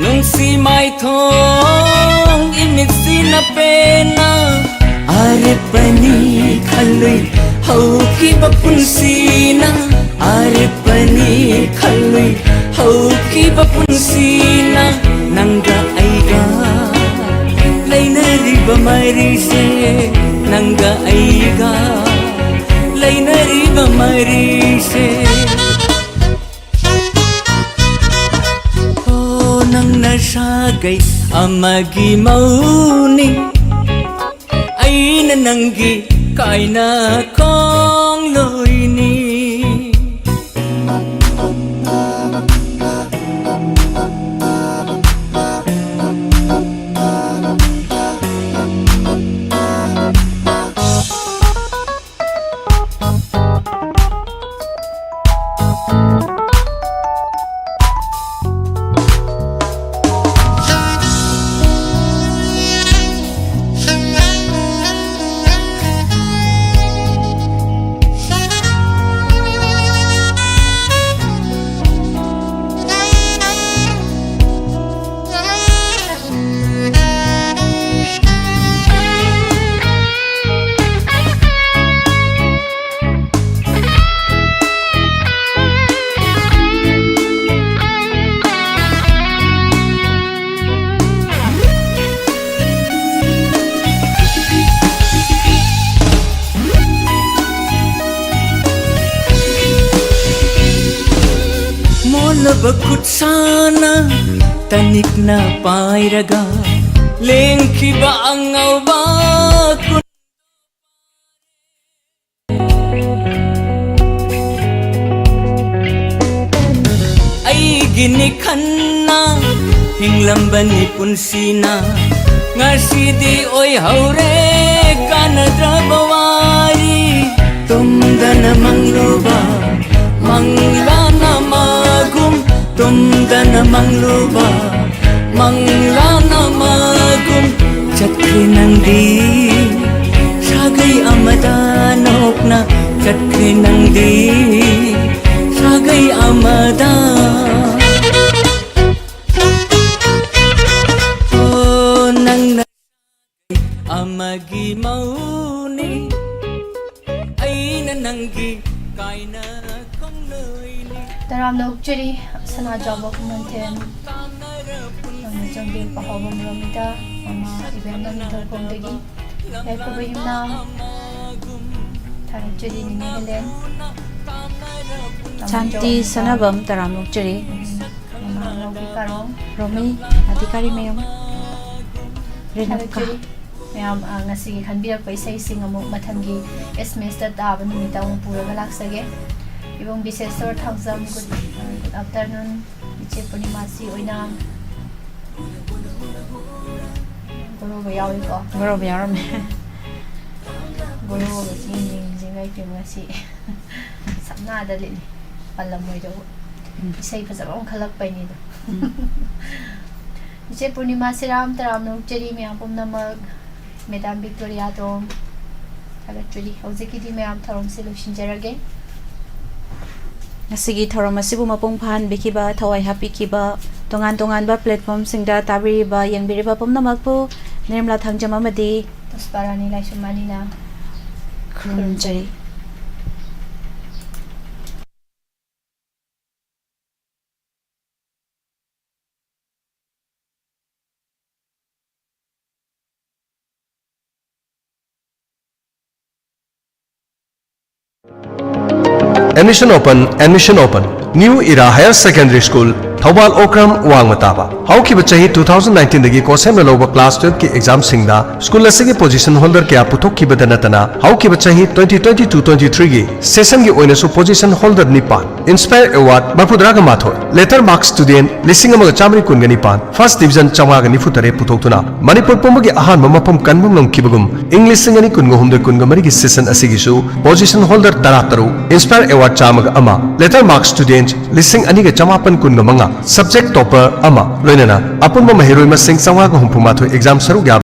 ꯅꯨꯡꯁꯤ ꯃꯥꯏꯊꯣꯡ ꯏꯃꯤꯠꯁꯤꯅ ꯄꯦꯟꯅ꯫ ꯑꯔꯦꯞꯄꯅꯤ ꯈꯜꯂꯨꯏ ꯍꯧꯈꯤꯕ ꯄꯨꯟꯁꯤꯅ, ꯑꯔꯦꯞꯄꯅꯤ ꯈꯜꯂꯨꯏ ꯍꯧꯈꯤꯕ ꯄꯨꯟꯁꯤꯅ꯫ ꯅꯪꯒ ꯑꯩꯒ ꯂꯩꯅꯔꯤꯕ ꯃꯔꯤꯁꯦ, ꯅꯪꯒ ꯑꯩꯒ ꯂꯩꯅꯔꯤꯕ ꯃꯔꯤꯁꯦ꯫ ꯑꯣ, ꯅꯪꯅ ꯁꯥꯒꯩ ꯑꯃꯒꯤ ꯃꯧꯅꯤ, ꯑꯩꯅ ꯅꯪꯒꯤ ꯀꯥꯏꯅ ꯈꯣꯡꯂꯣꯏꯅꯤ꯫ ꯈꯨꯠꯁꯥꯅ ꯇꯅꯤꯛꯅ ꯄꯥꯏꯔꯒ ꯂꯦꯡꯈꯤꯕ ꯑꯉꯧꯕ ꯀꯨꯟ ꯑꯩꯒꯤꯅꯤ ꯈꯟꯅ ꯍꯤꯡꯂꯝꯕꯅꯤ ꯄꯨꯟꯁꯤꯅ ꯉꯁꯤꯗꯤ ꯑꯣꯏꯍꯧꯔꯦ ꯀꯥꯟꯅꯗ꯭ꯔꯕ ꯋꯥꯔꯤ ꯇꯨꯝꯗꯅ ꯃꯪꯂꯨꯕ ꯃꯪꯂꯥꯅ ꯃꯒꯨꯝ ꯇꯨꯝꯗꯅ ꯃꯪꯂꯨꯕ ꯃꯪꯂꯥꯅ ꯃꯒꯨꯝ ꯆꯠꯈ꯭ꯔꯦ ꯅꯪꯗꯤ ꯁꯥꯒꯩ ꯑꯃꯗ ꯅꯣꯛꯅ ꯆꯠꯈ꯭ꯔꯦ ꯅꯪꯗꯤ ꯁꯥꯒꯩ ꯑꯃꯗ ꯑꯣ ꯅꯪꯅ ꯑꯃꯒꯤ ꯃꯧꯅꯤ ꯑꯩꯅ ꯅꯪꯒꯤ ꯀꯥꯏꯅ ꯈꯣꯡꯂꯣꯏꯅꯤ꯫ ꯇꯔꯥꯝꯅ ꯑꯣꯛꯆꯔꯤ ꯁꯅꯥꯖꯥꯎꯕ ꯈꯨꯃꯟꯊꯦꯝ ꯅꯪꯅ ꯆꯪꯕꯤꯔꯛꯄ ꯍꯥꯎꯕ ꯃꯔꯝꯗ ꯃꯃꯥ ꯏꯕꯦꯝꯅ ꯅꯤꯡꯊꯧꯈꯣꯡꯗꯒꯤ ꯌꯥꯏꯐꯕ ꯌꯨꯝꯅꯥꯝ ꯊꯥꯒꯠꯆꯔꯤ ꯅꯤꯅꯦ ꯍꯦꯂꯦꯟ꯫ ꯁꯥꯟꯇꯤ ꯁꯅꯥꯕꯝ ꯇꯔꯥꯝꯅ ꯑꯣꯛꯆꯔꯤ꯫ ꯃꯃꯥ ꯑꯉꯥꯎꯕꯤ ꯀꯥꯔꯣꯡ꯫ ꯔꯣꯃꯤ ꯑꯙꯤꯀꯥꯔꯤ ꯃꯌꯨꯝ꯫ ꯔꯦꯅꯨꯀꯥ꯫ ꯊꯥꯒꯠꯆꯔꯤ꯫ ꯃꯌꯥꯝ, ꯑ, ꯉꯁꯤꯒꯤ ꯈꯟꯕꯤꯔꯛꯄ ꯏꯁꯩꯁꯤꯡ ꯑꯃꯨꯛ ꯃꯊꯪꯒꯤ ꯑꯦꯁ ꯃꯦꯁꯇ ꯇꯥꯕ ꯅꯨꯃꯤꯠꯇ ꯑꯃꯨꯛ ꯄꯨꯔꯒ ꯂꯥꯛꯆꯒꯦ꯫ ꯏꯕꯨꯡ ꯕꯤꯁꯦꯁꯣꯔ ꯊꯥꯡꯖꯝ, good, good afternoon꯫ ꯏꯆꯦ ꯄꯨꯔꯅꯤꯃꯥꯁꯤ ꯑꯣꯏꯅꯥꯝ꯫ ꯒꯣꯔꯣꯒ ꯌꯥꯎꯏꯀꯣ? ꯒꯣꯔꯣꯒ ꯌꯥꯎꯔꯝꯃꯦ꯫ ꯒꯣꯔꯣꯒꯁꯤ ꯌꯦꯡꯁꯤ ꯏꯃꯥꯏ ꯄꯦꯝꯃ ꯉꯁꯤ꯫ ꯁꯝꯅꯥꯗ ꯂꯤꯠꯂꯤ꯫ ꯄꯜꯂꯝꯃꯣꯏꯗꯧꯕ꯫ ꯎꯝ꯫ ꯏꯁꯩ ꯐꯖꯕ ꯑꯃ ꯈꯜꯂꯛꯄꯩꯅꯤꯗꯣ꯫ ꯎꯝ꯫ ꯏꯆꯦ ꯄꯨꯔꯅꯤꯃꯥ ꯁꯤꯔꯥꯝ ꯇꯔꯥꯝꯅ ꯑꯣꯛꯆꯔꯤ ꯃꯌꯥꯝ ꯄꯨꯝꯅꯃꯛ꯫ ꯃꯦꯗꯥꯝ ꯕꯤꯛꯇꯣꯔꯤꯌꯥ ꯇꯣꯝ ꯊꯥꯒꯠꯆꯔꯤ꯫ ꯍꯧꯖꯤꯛꯀꯤꯗꯤ ꯃꯌꯥꯝ ꯊꯧꯔꯝꯁꯦ ꯂꯣꯏꯁꯤꯟꯖꯔꯒꯦ꯫ ꯉꯁꯤꯒꯤ ꯊꯧꯔꯝ ꯑꯁꯤꯕꯨ ꯃꯄꯨꯡ ꯐꯥꯍꯟꯕꯤꯈꯤꯕ, ꯊꯋꯥꯏ ꯍꯥꯞꯄꯤꯈꯤꯕ, ꯇꯣꯉꯥꯟ ꯇꯣꯉꯥꯟꯕ platformꯁꯤꯡꯗ ꯇꯥꯕꯤꯔꯤꯕ, ꯌꯦꯡꯕꯤꯔꯤꯕ ꯄꯨꯝꯅꯃꯛꯄꯨ ꯅꯤꯔꯃꯂꯥ ꯊꯥꯡꯖꯝ ꯑꯃꯗꯤ ꯄꯨꯁꯄꯥꯔꯥꯅꯤ ꯂꯥꯏꯁ꯭ꯔꯝ ꯑꯅꯤꯅ ꯈꯨꯔꯨꯝꯖꯔꯤ꯫ Admission open, admission open. New Era Higher Secondary School, Thoubal Okram ꯋꯥꯡꯃ ꯇꯥꯕ꯫ ꯍꯧꯈꯤꯕ ꯆꯍꯤ two thousand nineteenꯗꯒꯤ ꯀꯣ ꯁꯦꯝꯅ ꯂꯧꯕ class twelveꯀꯤ examꯁꯤꯡꯗ school ꯑꯁꯤꯒꯤ position holder ꯀꯌꯥ ꯄꯨꯊꯣꯛꯈꯤꯕꯗ ꯅꯠꯇꯅ, ꯍꯧꯈꯤꯕ ꯆꯍꯤ twenty twenty-two twenty-threeꯒꯤ sessionꯒꯤ ꯑꯣꯏꯅꯁꯨ position holder ꯅꯤꯄꯥꯟ, Inspire Award ꯃꯔꯐꯨꯇꯔꯥꯒ ꯃꯥꯊꯣꯏ, letter mark student ꯂꯤꯁꯤꯡ ꯑꯃꯒ ꯆꯥꯃꯔꯤ ꯀꯨꯟꯒ ꯅꯤꯄꯥꯟ, first division ꯆꯥꯝꯃꯉꯥꯒ ꯅꯤꯐꯨ ꯇꯔꯦꯠ ꯄꯨꯊꯣꯛꯇꯨꯅ ꯃꯅꯤꯄꯨꯔ ꯄꯨꯝꯕꯒꯤ ꯑꯍꯥꯟꯕ ꯃꯐꯝ ꯀꯟꯕ ꯉꯝꯈꯤꯕꯒꯨꯝ, ꯏꯪ ꯂꯤꯁꯤꯡ ꯑꯅꯤ ꯀꯨꯟꯒ ꯍꯨꯝꯗꯣꯏ ꯀꯨꯟꯒ ꯃꯔꯤꯒꯤ session ꯑꯁꯤꯒꯤꯁꯨ position holder ꯇꯔꯥ ꯇꯔꯨꯛ, Inspire Award ꯆꯥꯝꯃꯒ ꯑꯃ, letter mark student ꯂꯤꯁꯤꯡ ꯑꯅꯤꯒ ꯆꯃꯥꯄꯟ ꯀꯨꯟꯒ ꯃꯉꯥ, subject topper ꯑꯃ, ꯂꯣꯏꯅꯅ ꯑꯄꯨꯟꯕ ꯃꯍꯩꯔꯣꯏ ꯃꯁꯤꯡ ꯆꯥꯝꯃꯉꯥꯒ ꯍꯨꯝꯐꯨ ꯃꯥꯊꯣꯏ exam ꯁꯔꯨꯛ ꯌꯥꯕ